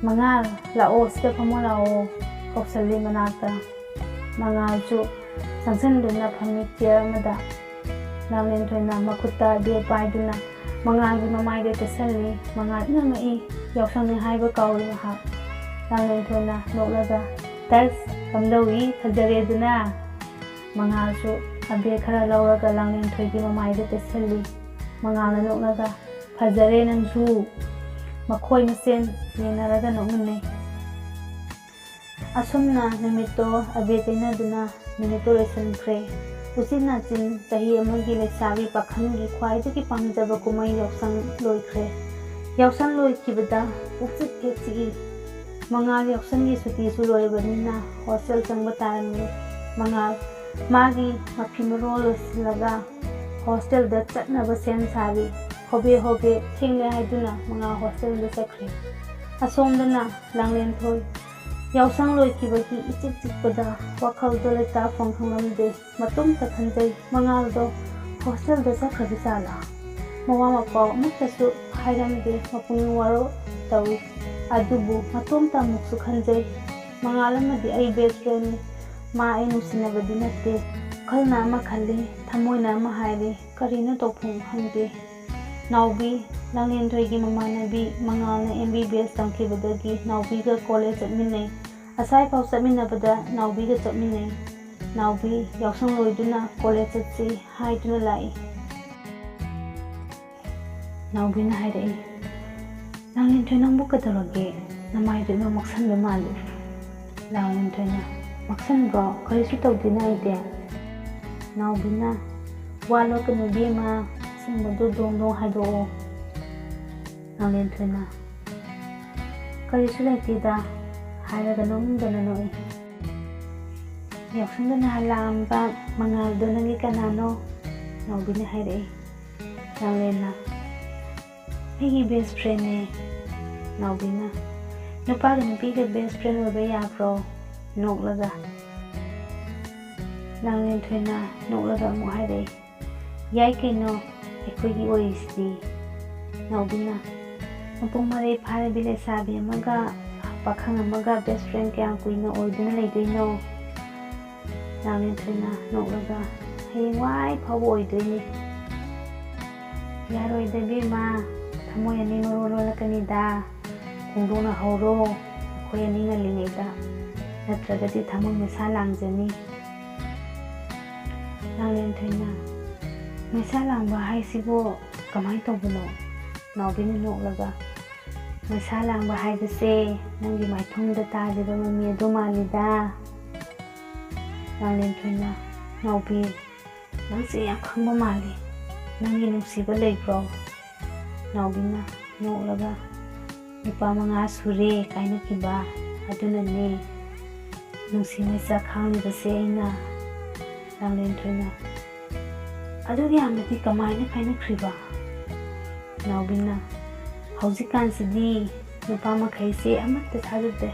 "ꯃꯉꯥꯜ, ꯂꯥꯛꯑꯣ, ꯁꯤꯗ ꯐꯝꯃꯣ ꯂꯥꯛꯑꯣ" ꯀꯧꯁꯜꯂꯤ ꯃꯅꯥꯛꯇ꯫ ꯃꯉꯥꯜꯁꯨ ꯆꯪꯁꯤꯟꯗꯨꯅ ꯐꯝꯃꯤ chair ꯑꯃꯗ꯫ ꯂꯥꯡꯂꯦꯟꯊꯣꯏꯅ ꯃꯈꯨꯠꯇ ꯑꯕꯦꯔ ꯄꯥꯏꯗꯨꯅ ꯃꯉꯥꯜꯒꯤ ꯃꯃꯥꯏꯗ ꯇꯩꯁꯜꯂꯤ꯫ ꯃꯉꯥꯜ ꯏꯉꯛ ꯉꯛꯏ꯫ ꯌꯥꯎꯁꯪꯅꯤ ꯍꯥꯏꯕ ꯀꯥꯎꯔꯦ ꯃꯍꯥꯛ꯫ ꯂꯥꯡꯂꯦꯟꯊꯣꯏꯅ ꯅꯣꯛꯂꯒ, "ꯇꯁ, ꯀꯝꯗꯧꯏ, ꯐꯖꯔꯦꯗꯅ?" ꯃꯉꯥꯜꯁꯨ ꯑꯕꯦꯔ ꯈꯔ ꯂꯧꯔꯒ ꯂꯥꯡꯂꯦꯟꯊꯣꯏꯒꯤ ꯃꯃꯥꯏꯗ ꯇꯩꯁꯜꯂꯤ꯫ ꯃꯉꯥꯜꯅ ꯅꯣꯛꯂꯒ, "ꯐꯖꯔꯦ ꯅꯪꯁꯨ!" ꯃꯈꯣꯏ ꯃꯁꯦꯟ ꯌꯦꯡꯅꯔꯒ ꯅꯣꯛꯃꯤꯟꯅꯩ꯫ ꯑꯁꯨꯝꯅ ꯅꯨꯃꯤꯠꯇꯣ ꯑꯕꯦꯔ ꯇꯩꯅꯗꯨꯅ ꯅꯨꯃꯤꯠꯇꯣ ꯂꯣꯏꯁꯤꯟꯈ꯭ꯔꯦ꯫ ꯎꯆꯤꯟ ꯅꯥꯆꯤꯟ ꯆꯍꯤ ꯑꯃꯒꯤ ꯂꯩꯁꯥꯕꯤ ꯄꯥꯈꯪꯒꯤ ꯈ꯭ꯋꯥꯏꯗꯒꯤ ꯄꯥꯝꯖꯕ ꯀꯨꯝꯍꯩ ꯌꯥꯎꯁꯪ ꯂꯣꯏꯈ꯭ꯔꯦ꯫ ꯌꯥꯎꯁꯪ ꯂꯣꯏꯈꯤꯕꯗ ꯄꯨꯛꯆꯤꯛ ꯍꯦꯛ ꯆꯤꯛꯏ꯫ ꯃꯉꯥꯜ ꯌꯥꯎꯁꯪꯒꯤ ꯁꯨꯇꯤꯁꯨ ꯂꯣꯏꯔꯕꯅꯤꯅ ꯍꯣꯁꯇꯦꯜ ꯆꯪꯕ ꯇꯥꯔꯝꯃꯤ꯫ ꯃꯉꯥꯜ ꯃꯥꯒꯤ ꯃꯐꯤ ꯃꯔꯣꯜ ꯂꯣꯏꯁꯤꯜꯂꯒ ꯍꯣꯁꯇꯦꯜꯗ ꯆꯠꯅꯕ ꯁꯦꯝ ꯁꯥꯔꯤ꯫ ꯍꯣꯕꯦ ꯍꯣꯕꯦ ꯊꯦꯡꯂꯦ ꯍꯥꯏꯗꯨꯅ ꯃꯉꯥꯜ ꯍꯣꯁꯇꯦꯜꯗ ꯆꯠꯈ꯭ꯔꯦ꯫ ꯑꯁꯣꯝꯗꯅ ꯂꯥꯡꯂꯦꯟꯊꯣꯏ ꯌꯥꯎꯁꯪ ꯂꯣꯏꯈꯤꯕꯒꯤ ꯏꯆꯤꯛ ꯆꯤꯛꯄꯗ ꯋꯥꯈꯜꯗꯣ ꯂꯩꯇꯥꯐꯝ ꯈꯪꯂꯝꯗꯦ꯫ ꯃꯇꯣꯝꯇ ꯈꯟꯖꯩ, ꯃꯉꯥꯜꯗꯣ ꯍꯣꯁꯇꯦꯜꯗ ꯆꯠꯈ꯭ꯔꯕ ꯖꯥꯠꯂꯥ? ꯃꯋꯥ ꯃꯄꯥꯎ ꯑꯃꯠꯇꯁꯨ ꯍꯥꯏꯔꯝꯗꯦ, ꯃꯄꯨꯛꯅꯤꯡ ꯋꯥꯔꯧ ꯇꯧꯏ꯫ ꯑꯗꯨꯕꯨ ꯃꯇꯣꯝꯇ ꯑꯃꯨꯛꯁꯨ ꯈꯟꯖꯩ, ꯃꯉꯥꯜ ꯑꯃꯗꯤ ꯑꯩ ꯕꯦꯁ ꯐ꯭ꯔꯦꯟꯅꯤ, ꯃꯥ ꯑꯩ ꯅꯨꯡꯁꯤꯅꯕꯗꯤ ꯅꯠꯇꯦ꯫ ꯋꯥꯈꯜꯅ ꯑꯃ ꯈꯜꯂꯤ, ꯊꯃꯣꯏꯅ ꯑꯃ ꯍꯥꯏꯔꯤ, ꯀꯔꯤꯅꯣ ꯇꯧꯐꯝ ꯈꯪꯗꯦ꯫ ꯅꯥꯎꯕꯤ, ꯂꯥꯡꯂꯦꯟꯊꯣꯏꯒꯤ ꯃꯃꯥꯟꯅꯕꯤ ꯃꯉꯥꯜꯅ ꯑꯦꯝ ꯕꯤ ꯕꯤ ꯑꯦꯁ ꯇꯝꯈꯤꯕꯗꯒꯤ ꯅꯥꯎꯕꯤꯒ ꯀꯣꯂꯦꯖ ꯆꯠꯃꯤꯟꯅꯩ꯫ ꯑꯁꯥꯏꯐꯥꯎ ꯆꯠꯃꯤꯟꯅꯕꯗ ꯅꯥꯎꯕꯤꯒ ꯆꯠꯃꯤꯟꯅꯩ꯫ ꯅꯥꯎꯕꯤ ꯌꯥꯎꯁꯪ ꯂꯣꯏꯗꯨꯅ ꯀꯣꯂꯦꯖ ꯆꯠꯁꯤ ꯍꯥꯏꯗꯨꯅ ꯂꯥꯛꯏ꯫ ꯅꯥꯎꯕꯤꯅ ꯍꯥꯏꯔꯛꯏ, "ꯂꯥꯡꯂꯦꯟꯊꯣꯏ, ꯅꯪꯕꯨ ꯀꯩꯗꯧꯔꯒꯦ? ꯅꯃꯥꯏꯗꯨ ꯏꯃꯪ ꯃꯛꯁꯟꯕ ꯃꯥꯜꯂꯤ꯫" ꯂꯥꯡꯂꯦꯟꯊꯣꯏꯅ, "ꯃꯛꯁꯟꯕ꯭ꯔꯣ? ꯀꯔꯤꯁꯨ ꯇꯧꯗꯦꯅ ꯑꯩꯗꯤ꯫" ꯅꯥꯎꯕꯤꯅ, "ꯋꯥ ꯂꯣꯠꯀꯅꯨ ꯏꯕꯦꯝꯃ, ꯑꯁꯦꯡꯕꯗꯨ ꯗꯣꯡ ꯗꯣꯡ ꯍꯥꯏꯗꯣꯛꯑꯣ꯫" ꯂꯥꯡꯂꯦꯟꯊꯣꯏꯅ, "ꯀꯔꯤꯁꯨ ꯂꯩꯇꯦꯗ" ꯍꯥꯏꯔꯒ ꯅꯣꯛꯅꯤꯡꯗꯅ ꯅꯣꯛꯏ꯫ ꯌꯥꯎꯁꯪꯗ ꯅꯍꯥꯟ ꯂꯥꯛꯑꯝꯕ ꯃꯉꯥꯜꯗꯣ ꯅꯪꯒꯤ ꯀꯅꯥꯅꯣ? ꯅꯥꯎꯕꯤꯅ ꯍꯥꯏꯔꯛꯏ꯫ ꯂꯥꯡꯂꯦꯟꯅ, "ꯑꯩꯒꯤ ꯕꯦꯁ ꯐ꯭ꯔꯦꯟꯅꯦ꯫" ꯅꯥꯎꯕꯤꯅ, "ꯅꯨꯄꯥꯒ ꯅꯨꯄꯤꯒ ꯕꯦꯁ ꯐ꯭ꯔꯦꯟ ꯑꯣꯏꯕ ꯌꯥꯕ꯭ꯔꯣ?" ꯅꯣꯛꯂꯒ꯫ ꯂꯥꯡꯂꯦꯟꯊꯣꯏꯅ ꯅꯣꯛꯂꯒ ꯑꯃꯨꯛ ꯍꯥꯏꯔꯛꯏ, "ꯌꯥꯏ ꯀꯩꯅꯣ, ꯑꯩꯈꯣꯏꯒꯤ ꯑꯣꯏꯔꯤꯁꯤꯗꯤ꯫" ꯅꯥꯎꯕꯤꯅ, "ꯃꯄꯨꯡ ꯃꯔꯩ ꯐꯥꯔꯕꯤ ꯂꯩꯁꯥꯕꯤ ꯑꯃꯒ ꯄꯥꯈꯪ ꯑꯃꯒ ꯕꯦꯁ ꯐ꯭ꯔꯦꯟ ꯀꯌꯥꯝ ꯀꯨꯏꯅ ꯑꯣꯏꯗꯨꯅ ꯂꯩꯗꯣꯏꯅꯣ?" ꯂꯥꯡꯂꯦꯟꯊꯣꯏꯅ ꯅꯣꯛꯂꯒ, "ꯍꯌꯦꯡꯋꯥꯏ ꯐꯥꯎꯕ ꯑꯣꯏꯗꯣꯏꯅꯤ꯫" "ꯌꯥꯔꯣꯏꯗ ꯏꯕꯦꯝꯃ, ꯊꯃꯣꯏ ꯑꯅꯤ ꯃꯔꯣ ꯂꯣꯜꯂꯛꯀꯅꯤꯗ꯫" ꯐꯣꯡꯗꯣꯛꯅꯍꯧꯔꯣ ꯑꯩꯈꯣꯏ ꯑꯅꯤ ꯉꯜꯂꯤꯉꯩꯗ, ꯅꯠꯇ꯭ꯔꯒꯗꯤ ꯊꯃꯣꯏ ꯃꯩꯁꯥ ꯂꯥꯡꯖꯅꯤ꯫ ꯂꯥꯡꯂꯦꯟꯊꯣꯏꯅ, ꯃꯩꯁꯥ ꯂꯥꯡꯕ ꯍꯥꯏꯁꯤꯕꯨ ꯀꯃꯥꯏꯅ ꯇꯧꯕꯅꯣ? ꯅꯥꯎꯕꯤꯅ ꯅꯣꯛꯂꯒ, ꯃꯩꯁꯥ ꯂꯥꯡꯕ ꯍꯥꯏꯕꯁꯦ ꯅꯪꯒꯤ ꯃꯥꯏꯊꯣꯡꯗ ꯇꯥꯔꯤꯕ ꯃꯃꯤ ꯑꯗꯨ ꯃꯥꯜꯂꯤꯗ꯫ ꯂꯥꯡꯂꯦꯟꯊꯣꯏꯅ, ꯅꯥꯎꯕꯤ, ꯅꯪꯁꯦ ꯌꯥꯝ ꯈꯪꯕ ꯃꯥꯜꯂꯤ꯫ ꯅꯪꯒꯤ ꯅꯨꯡꯁꯤꯕ ꯂꯩꯕ꯭ꯔꯣ? ꯅꯥꯎꯕꯤꯅ ꯅꯣꯛꯂꯒ, ꯅꯨꯄꯥ ꯃꯉꯥ ꯁꯨꯔꯦ ꯀꯥꯏꯅꯈꯤꯕ, ꯑꯗꯨꯅꯅꯦ ꯅꯨꯡꯁꯤ ꯃꯩꯁꯥ ꯈꯥꯡꯂꯤꯕꯁꯦ ꯑꯩꯅ꯫ ꯂꯥꯡꯂꯦꯟꯊꯣꯏꯅ, ꯑꯗꯨꯒꯤ ꯌꯥꯝꯅꯗꯤ ꯀꯃꯥꯏꯅ ꯀꯥꯏꯅꯈ꯭ꯔꯤꯕ? ꯅꯥꯎꯕꯤꯅ, ꯍꯧꯖꯤꯛꯀꯥꯟꯁꯤꯗꯤ ꯅꯨꯄꯥ ꯃꯈꯩꯁꯦ ꯑꯃꯠꯇ ꯊꯥꯖꯗꯦ,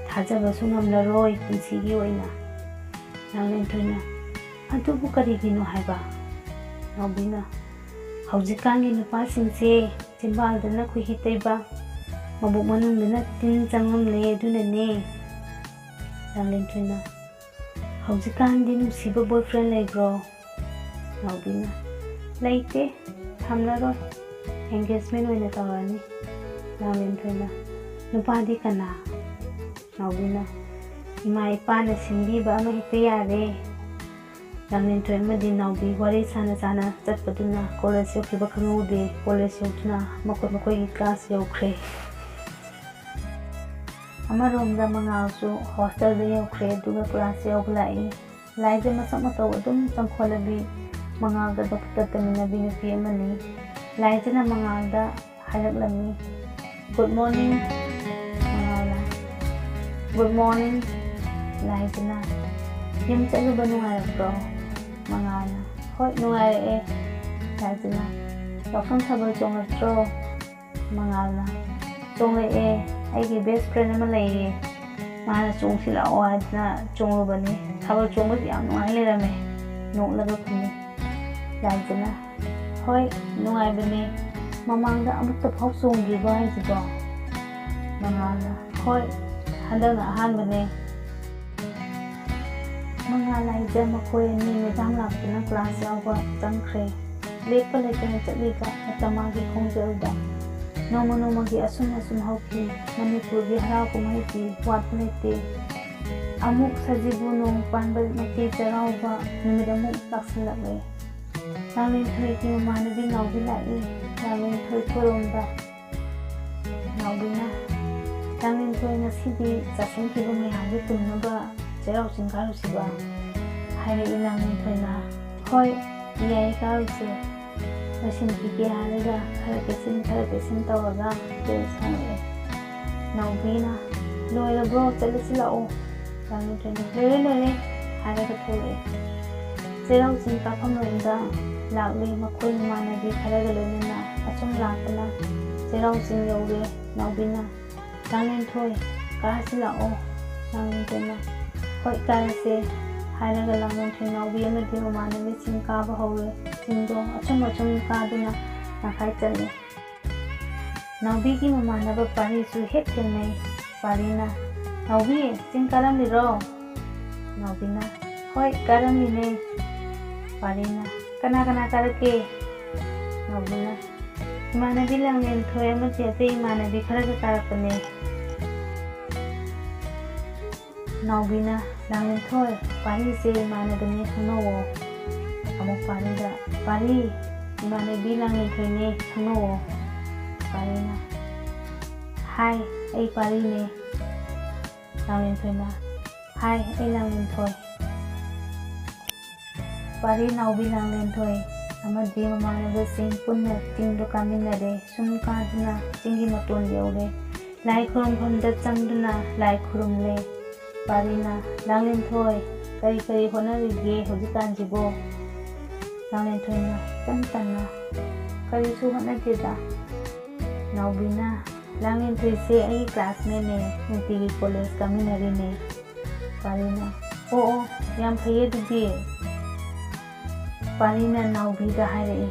ꯊꯥꯖꯕꯁꯨ ꯉꯝꯂꯔꯣꯏ ꯄꯨꯟꯁꯤꯒꯤ ꯑꯣꯏꯅ꯫ ꯂꯥꯡꯂꯦꯟꯊꯣꯏꯅ, ꯑꯗꯨꯕꯨ ꯀꯔꯤꯒꯤꯅꯣ ꯍꯥꯏꯕ? ꯅꯥꯎꯕꯤꯅ, ꯍꯧꯖꯤꯛꯀꯥꯟꯒꯤ ꯅꯨꯄꯥꯁꯤꯡꯁꯦ ꯆꯤꯝꯕꯥꯜꯗꯅ ꯈꯣꯏꯍꯤ ꯇꯩꯕ, ꯃꯕꯨꯛ ꯃꯅꯨꯡꯗꯅ ꯇꯤꯟ ꯆꯪꯂꯝꯂꯦ, ꯑꯗꯨꯅꯅꯦ꯫ ꯂꯥꯡꯂꯦꯟꯊꯣꯏꯅ, ꯍꯧꯖꯤꯛꯀꯥꯟꯗꯤ ꯅꯨꯡꯁꯤꯕ boyfriend ꯂꯩꯕ꯭ꯔꯣ? ꯅꯥꯎꯕꯤꯅ, ꯂꯩꯇꯦ, ꯊꯝꯂꯔꯣꯏ, engagement ꯑꯣꯏꯅ ꯇꯧꯔꯅꯤ꯫ ꯂꯥꯡꯂꯦꯟꯊꯣꯏꯅ, ꯅꯨꯄꯥꯗꯤ ꯀꯅꯥ? ꯅꯥꯎꯕꯤꯅ, ꯏꯃꯥ ꯏꯄꯥꯅ ꯁꯤꯟꯕꯤꯕ ꯑꯃ ꯍꯦꯛꯇ ꯌꯥꯔꯦ꯫ ꯂꯥꯡꯂꯦꯟꯊꯣꯏ ꯑꯃꯗꯤ ꯅꯥꯎꯕꯤ ꯋꯥꯔꯤ ꯁꯥꯅ ꯁꯥꯅ ꯆꯠꯄꯗꯨꯅ college ꯌꯧꯈꯤꯕ ꯈꯪꯍꯧꯗꯦ꯫ College ꯌꯧꯗꯨꯅ ꯃꯈꯣꯏ ꯃꯈꯣꯏꯒꯤ class ꯌꯧꯈ꯭ꯔꯦ꯫ ꯑꯃꯔꯣꯝꯗ ꯃꯉꯥꯜꯁꯨ hostelꯗ ꯌꯧꯈ꯭ꯔꯦ, ꯑꯗꯨꯒ class ꯌꯧꯕ ꯂꯥꯛꯏ꯫ ꯂꯥꯏꯖ ꯃꯁꯛ ꯃꯇꯧ ꯑꯗꯨꯝ ꯆꯪꯈꯣꯜꯂꯕꯤ ꯃꯉꯥꯜꯒ ꯗꯣꯛꯇꯔ ꯇꯝꯃꯤꯟꯅꯕꯤ ꯅꯨꯄꯤ ꯑꯃꯅꯤ꯫ ꯂꯥꯏꯖꯅ ꯃꯉꯥꯜꯗ ꯍꯥꯏꯔꯛꯂꯝꯃꯤ, "Good morning, ꯃꯉꯥꯜꯅ꯫ Good morning, ꯂꯥꯏꯖꯅ꯫ ꯌꯨꯝ ꯆꯠꯂꯨꯕ ꯅꯨꯡꯉꯥꯏꯔꯛꯄ꯭ꯔꯣ?" ꯃꯉꯥꯜꯅ, "ꯍꯣꯏ, ꯅꯨꯡꯉꯥꯏꯔꯛꯑꯦ꯫" ꯂꯥꯏꯖꯅ, "ꯌꯥꯎꯁꯪ ꯊꯥꯕꯜ ꯆꯣꯡꯂꯛꯇ꯭ꯔꯣ?" ꯃꯉꯥꯜꯅ, "ꯆꯣꯡꯂꯛꯑꯦ, ꯑꯩꯒꯤ best friend ꯑꯃ ꯂꯩꯌꯦ, ꯃꯥꯅ ꯆꯣꯡꯁꯤ ꯂꯥꯛꯑꯣ ꯍꯥꯏꯗꯅ ꯆꯣꯡꯂꯨꯕꯅꯤ꯫ ꯊꯥꯕꯜ ꯆꯣꯡꯕꯗꯤ ꯌꯥꯝ ꯅꯨꯡꯉꯥꯏ ꯂꯩꯔꯝꯃꯦ꯫" ꯅꯣꯛꯂꯒ ꯈꯨꯝꯃꯤ꯫ ꯂꯥꯏꯖꯅ, "ꯍꯣꯏ, ꯅꯨꯡꯉꯥꯏꯕꯅꯦ꯫ ꯃꯃꯥꯡꯗ ꯑꯃꯨꯛꯇ ꯐꯥꯎ ꯆꯣꯡꯗ꯭ꯔꯤꯕꯣ ꯍꯥꯏꯁꯤꯕꯣ?" ꯃꯉꯥꯜꯅ, "ꯍꯣꯏ, ꯍꯟꯗꯛꯅ ꯑꯍꯥꯟꯕꯅꯦ꯫" ꯃꯉꯥꯜ ꯂꯥꯏꯖ ꯃꯈꯣꯏ ꯑꯅꯤ madam ꯂꯥꯛꯇꯨꯅ class ꯌꯥꯎꯕ ꯆꯪꯈ꯭ꯔꯦ꯫ ꯂꯦꯞꯄ ꯂꯩꯇꯅ ꯆꯠꯂꯤꯕ ꯃꯇꯝ ꯃꯥꯒꯤ ꯈꯣꯡꯖꯦꯜꯗ ꯅꯣꯡꯃ ꯅꯣꯡꯃꯒꯤ ꯑꯁꯨꯝ ꯑꯁꯨꯝ ꯍꯧꯈꯤ꯫ ꯃꯅꯤꯄꯨꯔꯒꯤ ꯍꯔꯥꯎ ꯀꯨꯝꯍꯩꯗꯤ ꯋꯥꯠꯄ ꯂꯩꯇꯦ꯫ ꯑꯃꯨꯛ ꯁꯖꯤꯕꯨ ꯅꯣꯡ ꯄꯥꯟꯕ ꯃꯄꯤ ꯆꯩꯔꯥꯎꯕ ꯅꯨꯃꯤꯠ ꯑꯃꯨꯛ ꯂꯥꯛꯁꯤꯜꯂꯛꯂꯦ꯫ ꯂꯥꯡꯂꯦꯟꯊꯣꯏꯒꯤ ꯃꯃꯥꯟꯅꯕꯤ ꯅꯥꯎꯕꯤ ꯂꯥꯛꯏ꯫ ꯂꯥꯡꯂꯦꯟꯊꯣꯏ ꯈꯨꯔꯨꯝꯕ꯫ ꯅꯥꯎꯕꯤꯅ, "ꯂꯥꯡꯂꯦꯟꯊꯣꯏ, ꯉꯁꯤꯗꯤ ꯆꯥꯁꯤꯟꯈꯤꯕ ꯃꯌꯥꯝꯗꯨ ꯇꯨꯝꯅꯕ ꯆꯩꯔꯥꯎ ꯆꯤꯡ ꯀꯥꯔꯨꯁꯤꯕ?" ꯍꯥꯏꯔꯛꯏ ꯂꯥꯡꯂꯦꯟꯊꯣꯏꯅ꯫ "ꯍꯣꯏ, ꯌꯥꯏ, ꯀꯥꯔꯨꯁꯦ꯫ ꯂꯣꯏꯁꯤꯟꯈꯤꯒꯦ ꯍꯥꯏꯔꯒ ꯈꯔ ꯀꯩꯁꯤꯟ ꯈꯔ ꯀꯩꯁꯤꯟ ꯇꯧꯔꯒ ꯗ꯭ꯔꯦꯁ ꯍꯣꯡꯉꯛꯑꯦ꯫" ꯅꯥꯎꯕꯤꯅ, "ꯂꯣꯏꯔꯕ꯭ꯔꯣ? ꯆꯠꯂꯁꯤ ꯂꯥꯛꯑꯣ꯫" ꯂꯥꯡꯂꯦꯟꯊꯣꯏꯅ, "ꯂꯣꯏꯔꯦ, ꯂꯣꯏꯔꯦ" ꯍꯥꯏꯔꯒ ꯊꯣꯛꯂꯛꯑꯦ꯫ ꯆꯩꯔꯥꯎ ꯆꯤꯡ ꯀꯥꯐꯝꯂꯣꯝꯗ ꯂꯥꯛꯂꯦ꯫ ꯃꯈꯣꯏ ꯃꯃꯥꯟꯅꯕꯤ ꯈꯔꯒ ꯂꯣꯏꯅꯅ ꯑꯁꯨꯝ ꯂꯥꯛꯇꯅ ꯆꯩꯔꯥꯎ ꯆꯤꯡ ꯌꯧꯔꯦ꯫ ꯅꯥꯎꯕꯤꯅ, "ꯂꯥꯡꯂꯦꯟꯊꯣꯏ, ꯀꯥꯁꯤ ꯂꯥꯛꯑꯣ꯫" ꯂꯥꯡꯂꯦꯟꯊꯣꯏꯅ, "ꯍꯣꯏ, ꯀꯥꯔꯁꯦ" ꯍꯥꯏꯔꯒ ꯂꯥꯡꯂꯦꯟꯊꯣꯏ, ꯅꯥꯎꯕꯤ ꯑꯃꯗꯤ ꯃꯃꯥꯟꯅꯕꯤꯁꯤꯡ ꯀꯥꯕ ꯍꯧꯔꯦ꯫ ꯆꯤꯡꯗꯣ ꯑꯁꯨꯝ ꯑꯁꯨꯝ ꯀꯥꯗꯨꯅ ꯇꯪꯈꯥꯏ ꯆꯠꯂꯦ꯫ ꯅꯥꯎꯕꯤꯒꯤ ꯃꯃꯥꯟꯅꯕ ꯄꯥꯔꯤꯁꯨ ꯍꯦꯛ ꯊꯦꯡꯅꯩ꯫ ꯄꯥꯔꯤꯅ, "ꯅꯥꯎꯕꯤ, ꯆꯤꯡ ꯀꯥꯔꯝꯂꯤꯔꯣ?" ꯅꯥꯎꯕꯤꯅ, "ꯍꯣꯏ, ꯀꯥꯔꯝꯂꯤꯅꯦ꯫" ꯄꯥꯔꯤꯅ, "ꯀꯅꯥ ꯀꯅꯥ ꯀꯥꯔꯛꯀꯦ?" ꯅꯥꯎꯕꯤꯅ, "ꯏꯃꯥꯟꯅꯕꯤ ꯂꯥꯡꯂꯦꯟꯊꯣꯏ ꯑꯃꯗꯤ ꯑꯇꯩ ꯏꯃꯥꯟꯅꯕꯤ ꯈꯔꯒ ꯀꯥꯔꯛꯄꯅꯦ꯫" ꯅꯥꯎꯕꯤꯅ, "ꯂꯥꯡꯂꯦꯟꯊꯣꯏ, ꯄꯥꯔꯤꯁꯦ ꯏꯃꯥꯟꯅꯕꯅꯦ, ꯈꯪꯅꯧꯋꯣ꯫" ꯑꯃꯨꯛ ꯄꯥꯔꯤꯗ, "ꯄꯥꯔꯤ, ꯏꯃꯥꯟꯅꯕꯤ ꯂꯥꯡꯂꯦꯟꯊꯣꯏꯅꯦ, ꯈꯪꯅꯧꯋꯣ꯫" ꯄꯥꯔꯤꯅ, "ꯍꯥꯏ, ꯑꯩ ꯄꯥꯔꯤꯅꯦ꯫" ꯂꯥꯡꯂꯦꯟꯊꯣꯏꯅ, "ꯍꯥꯏ, ꯑꯩ ꯂꯥꯡꯂꯦꯟꯊꯣꯏ꯫" ꯄꯥꯔꯤ ꯅꯥꯎꯕꯤ ꯂꯥꯡꯂꯦꯟꯊꯣꯏ ꯑꯃꯗꯤ ꯃꯃꯥꯟꯅꯕꯁꯤꯡ ꯄꯨꯟꯅ ꯆꯤꯡꯗ ꯀꯥꯃꯤꯟꯅꯔꯦ꯫ ꯁꯨꯝ ꯀꯥꯗꯨꯅ ꯆꯤꯡꯒꯤ ꯃꯇꯣꯟ ꯌꯧꯔꯦ꯫ ꯂꯥꯏ ꯈꯨꯔꯨꯝꯐꯝꯗ ꯆꯪꯗꯨꯅ ꯂꯥꯏ ꯈꯨꯔꯨꯝꯂꯦ꯫ ꯄꯥꯔꯤꯅ, "ꯂꯥꯡꯂꯦꯟꯊꯣꯏ, ꯀꯔꯤ ꯀꯔꯤ ꯍꯣꯠꯅꯔꯤꯒꯦ ꯍꯧꯖꯤꯛꯀꯥꯟꯁꯤꯕꯣ?" ꯂꯥꯡꯂꯦꯟꯊꯣꯏꯅ ꯇꯞ ꯇꯞꯅ, "ꯀꯔꯤꯁꯨ ꯍꯣꯠꯅꯗꯦꯗ꯫" ꯅꯥꯎꯕꯤꯅ, "ꯂꯥꯡꯂꯦꯟꯊꯣꯏꯁꯦ ꯑꯩꯒꯤ ꯀ꯭ꯂꯥꯁꯃꯦꯠꯅꯦ, ꯅꯨꯡꯇꯤꯒꯤ ꯀꯣꯂꯦꯖ ꯀꯥꯃꯤꯟꯅꯔꯤꯅꯦ꯫" ꯄꯥꯔꯤꯅ, "ꯑꯣ ꯑꯣ, ꯌꯥꯝ ꯐꯩꯌꯦ ꯑꯗꯨꯗꯤ꯫" ꯄꯥꯔꯤꯅ ꯅꯥꯎꯕꯤꯗ ꯍꯥꯏꯔꯛꯏ,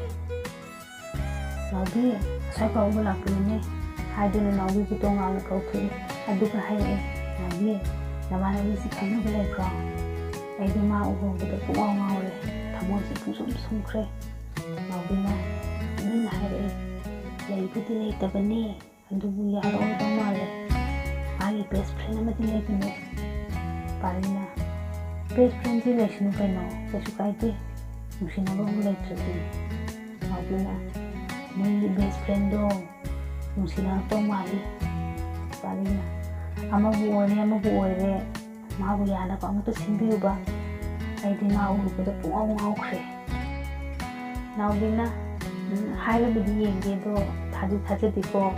"ꯅꯥꯎꯕꯤ, ꯑꯁ꯭ꯋꯥꯏ ꯐꯥꯎꯕ ꯂꯥꯛꯄꯤꯌꯨꯅꯦ" ꯍꯥꯏꯗꯨꯅ ꯅꯥꯎꯕꯤꯕꯨ ꯇꯣꯉꯥꯟꯅ ꯀꯧꯊꯣꯛꯏ꯫ ꯑꯗꯨꯒ ꯍꯥꯏꯔꯛꯏ, "ꯅꯥꯎꯕꯤ, ꯅꯃꯥꯟꯅꯕꯤꯁꯤ ꯈꯪꯅꯕ ꯂꯩꯕ꯭ꯔꯣ? ꯑꯩꯗꯤ ꯃꯥ ꯎꯍꯧꯕꯗ ꯄꯨꯡꯉꯥꯎ ꯉꯥꯎꯔꯦ, ꯊꯃꯣꯏꯁꯤ ꯄꯨꯡꯁꯨꯝ ꯁꯨꯝꯈ꯭ꯔꯦ꯫" ꯅꯥꯎꯕꯤꯅ ꯇꯨꯃꯤꯟꯅ ꯍꯥꯏꯔꯛꯏ, ꯂꯩꯕꯨꯗꯤ ꯂꯩꯇꯕꯅꯤ, ꯑꯗꯨꯕꯨ ꯌꯥꯔꯛꯑꯣꯏꯗꯧ ꯃꯥꯜꯂꯦ꯫ ꯃꯥꯒꯤ ꯕꯦꯁ ꯐ꯭ꯔꯦꯟ ꯑꯃꯗꯤ ꯂꯩꯕꯅꯦ꯫ ꯄꯥꯔꯤꯅ, "ꯕꯦꯁ ꯐ꯭ꯔꯦꯟꯗꯤ ꯂꯩꯁꯅꯨ ꯀꯩꯅꯣ, ꯀꯩꯁꯨ ꯀꯥꯏꯗꯦ, ꯅꯨꯡꯁꯤꯅꯕꯕꯨ ꯂꯩꯇ꯭ꯔꯗꯤ"꯫ ꯅꯥꯎꯕꯤꯅ, "ꯃꯣꯏꯒꯤ ꯕꯦꯁ ꯐ꯭ꯔꯦꯟꯗꯣ ꯅꯨꯡꯁꯤꯅꯔꯛꯇꯧ ꯃꯥꯜꯂꯤ"꯫ ꯄꯥꯔꯤꯅ, "ꯑꯃꯕꯨ ꯑꯣꯏꯔꯦ ꯑꯃꯕꯨ ꯑꯣꯏꯔꯦ, ꯃꯥꯕꯨ ꯌꯥꯅꯕ ꯑꯃꯨꯛꯇ ꯁꯤꯟꯕꯤꯌꯨꯕ, ꯑꯩꯗꯤ ꯃꯥ ꯎꯔꯨꯕꯗ ꯄꯨꯡꯉꯥꯎ ꯉꯥꯎꯈ꯭ꯔꯦ"꯫ ꯅꯥꯎꯕꯤꯅ, "ꯎꯝ, ꯍꯥꯏꯔꯕꯗꯤ ꯌꯦꯡꯒꯦ, ꯑꯗꯣ ꯊꯥꯗꯤ ꯊꯥꯖꯗꯦꯀꯣ"꯫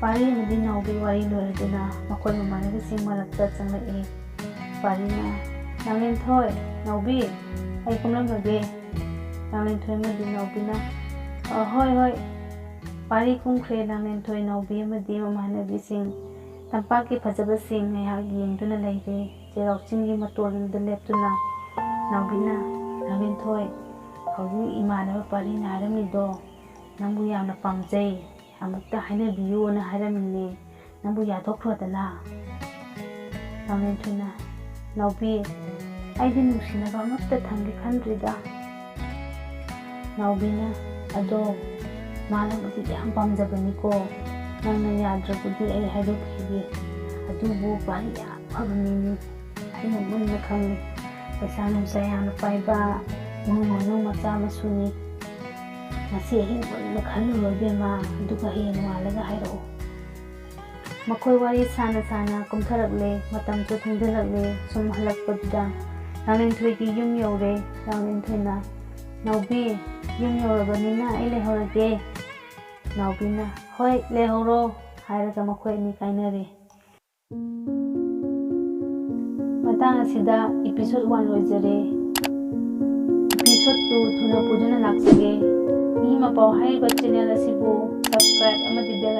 ꯄꯥꯔꯤ ꯑꯃꯗꯤ ꯅꯥꯎꯕꯤ ꯋꯥꯔꯤ ꯂꯣꯏꯔꯗꯨꯅ ꯃꯈꯣꯏ ꯃꯃꯥꯟꯅꯕꯤꯁꯤꯡ ꯃꯔꯛꯇ ꯆꯪꯂꯛꯏ꯫ ꯄꯥꯔꯤꯅ, "ꯂꯥꯡꯂꯦꯟꯊꯣꯏ, ꯅꯥꯎꯕꯤ, ꯑꯩ ꯀꯨꯝꯂꯝꯂꯒꯦ"꯫ ꯂꯥꯡꯂꯦꯟꯊꯣꯏ ꯑꯃꯗꯤ ꯅꯥꯎꯕꯤꯅ, "ꯑ, ꯍꯣꯏ, ꯍꯣꯏ"꯫ ꯄꯥꯔꯤ ꯀꯨꯝꯈ꯭ꯔꯦ꯫ ꯂꯥꯡꯂꯦꯟꯊꯣꯏ, ꯅꯥꯎꯕꯤ ꯑꯃꯗꯤ ꯃꯃꯥꯟꯅꯕꯤꯁꯤꯡ ꯇꯝꯄꯥꯛꯀꯤ ꯐꯖꯕꯁꯤꯡ ꯉꯥꯏꯍꯥꯛ ꯌꯦꯡꯗꯨꯅ ꯂꯩꯔꯦ꯫ ꯆꯩꯔꯥꯎ ꯆꯤꯡꯒꯤ ꯃꯇꯣꯟꯗ ꯂꯦꯞꯇꯨꯅ ꯅꯥꯎꯕꯤꯅ, "ꯂꯥꯡꯂꯦꯟꯊꯣꯏ, ꯍꯧꯖꯤꯛ ꯏꯃꯥꯟꯅꯕ ꯄꯥꯔꯤꯅ ꯍꯥꯏꯔꯝꯃꯤꯗꯣ ꯅꯪꯕꯨ ꯌꯥꯝꯅ ꯄꯥꯝꯖꯩ, ꯑꯃꯨꯛꯇ ꯍꯥꯏꯅꯕꯤꯌꯨꯅ ꯍꯥꯏꯔꯝꯃꯤꯅꯦ, ꯅꯪꯕꯨ ꯌꯥꯊꯣꯛꯈ꯭ꯔꯣꯗꯅ"꯫ ꯂꯥꯡꯂꯦꯟꯊꯣꯏꯅ, "ꯅꯥꯎꯕꯤ, ꯑꯩꯗꯤ ꯅꯨꯡꯁꯤꯅꯕ ꯑꯃꯠꯇ ꯊꯝꯒꯦ ꯈꯟꯗ꯭ꯔꯤꯗ"꯫ ꯅꯥꯎꯕꯤꯅ, "ꯑꯗꯣ ꯃꯥꯅꯕꯨꯗꯤ ꯌꯥꯝ ꯄꯥꯝꯖꯕꯅꯤꯀꯣ, ꯅꯪꯅ ꯌꯥꯗ꯭ꯔꯕꯨꯗꯤ ꯑꯩ ꯍꯥꯏꯗꯣꯛꯈꯤꯒꯦ꯫ ꯑꯗꯨꯕꯨ ꯄꯥꯔꯤ ꯌꯥꯝ ꯐꯕ ꯃꯤꯅꯤ, ꯑꯩꯅ ꯃꯨꯟꯅ ꯈꯪꯉꯤ꯫ ꯄꯩꯁꯥ ꯅꯨꯡꯁꯥ ꯌꯥꯝꯅ ꯄꯥꯏꯕ ꯏꯃꯨꯡ ꯃꯅꯨꯡ ꯃꯆꯥ ꯃꯁꯨꯅꯤ꯫ ꯉꯁꯤ ꯑꯍꯤꯡ ꯃꯨꯟꯅ ꯈꯜꯂꯨꯔꯣ ꯏꯕꯦꯝꯃ, ꯑꯗꯨꯒ ꯍꯌꯦꯡ ꯅꯣꯡꯉꯥꯜꯂꯒ ꯍꯥꯏꯔꯛꯑꯣ"꯫ ꯃꯈꯣꯏ ꯋꯥꯔꯤ ꯁꯥꯅ ꯁꯥꯅ ꯀꯨꯝꯊꯔꯛꯂꯦ꯫ ꯃꯇꯝꯁꯨ ꯊꯦꯡꯖꯤꯜꯂꯛꯂꯦ꯫ ꯁꯨꯝ ꯍꯜꯂꯛꯄꯗꯨꯗ ꯂꯥꯡꯂꯦꯟꯊꯣꯏꯒꯤ ꯌꯨꯝ ꯌꯧꯔꯦ꯫ ꯂꯥꯡꯂꯦꯟꯊꯣꯏꯅ, "ꯅꯥꯎꯕꯤ, ꯌꯨꯝ ꯌꯧꯔꯕꯅꯤꯅ ꯑꯩ ꯂꯩꯍꯧꯔꯒꯦ"꯫ ꯅꯥꯎꯕꯤꯅ, "ꯍꯣꯏ, ꯂꯩꯍꯧꯔꯣ" ꯍꯥꯏꯔꯒ ꯃꯈꯣꯏ ꯑꯅꯤ ꯀꯥꯏꯅꯔꯦ꯫ ꯃꯇꯥꯡ ꯑꯁꯤꯗ episode one ꯂꯣꯏꯖꯔꯦ꯫ Episode two ꯊꯨꯅ ꯄꯨꯗꯨꯅ ꯂꯥꯛꯆꯒꯦ꯫ ꯃꯤ ꯃꯄꯥꯎ ꯍꯥꯏꯔꯤꯕ channel ꯑꯁꯤꯕꯨ subscribe ꯑꯃꯗꯤ bell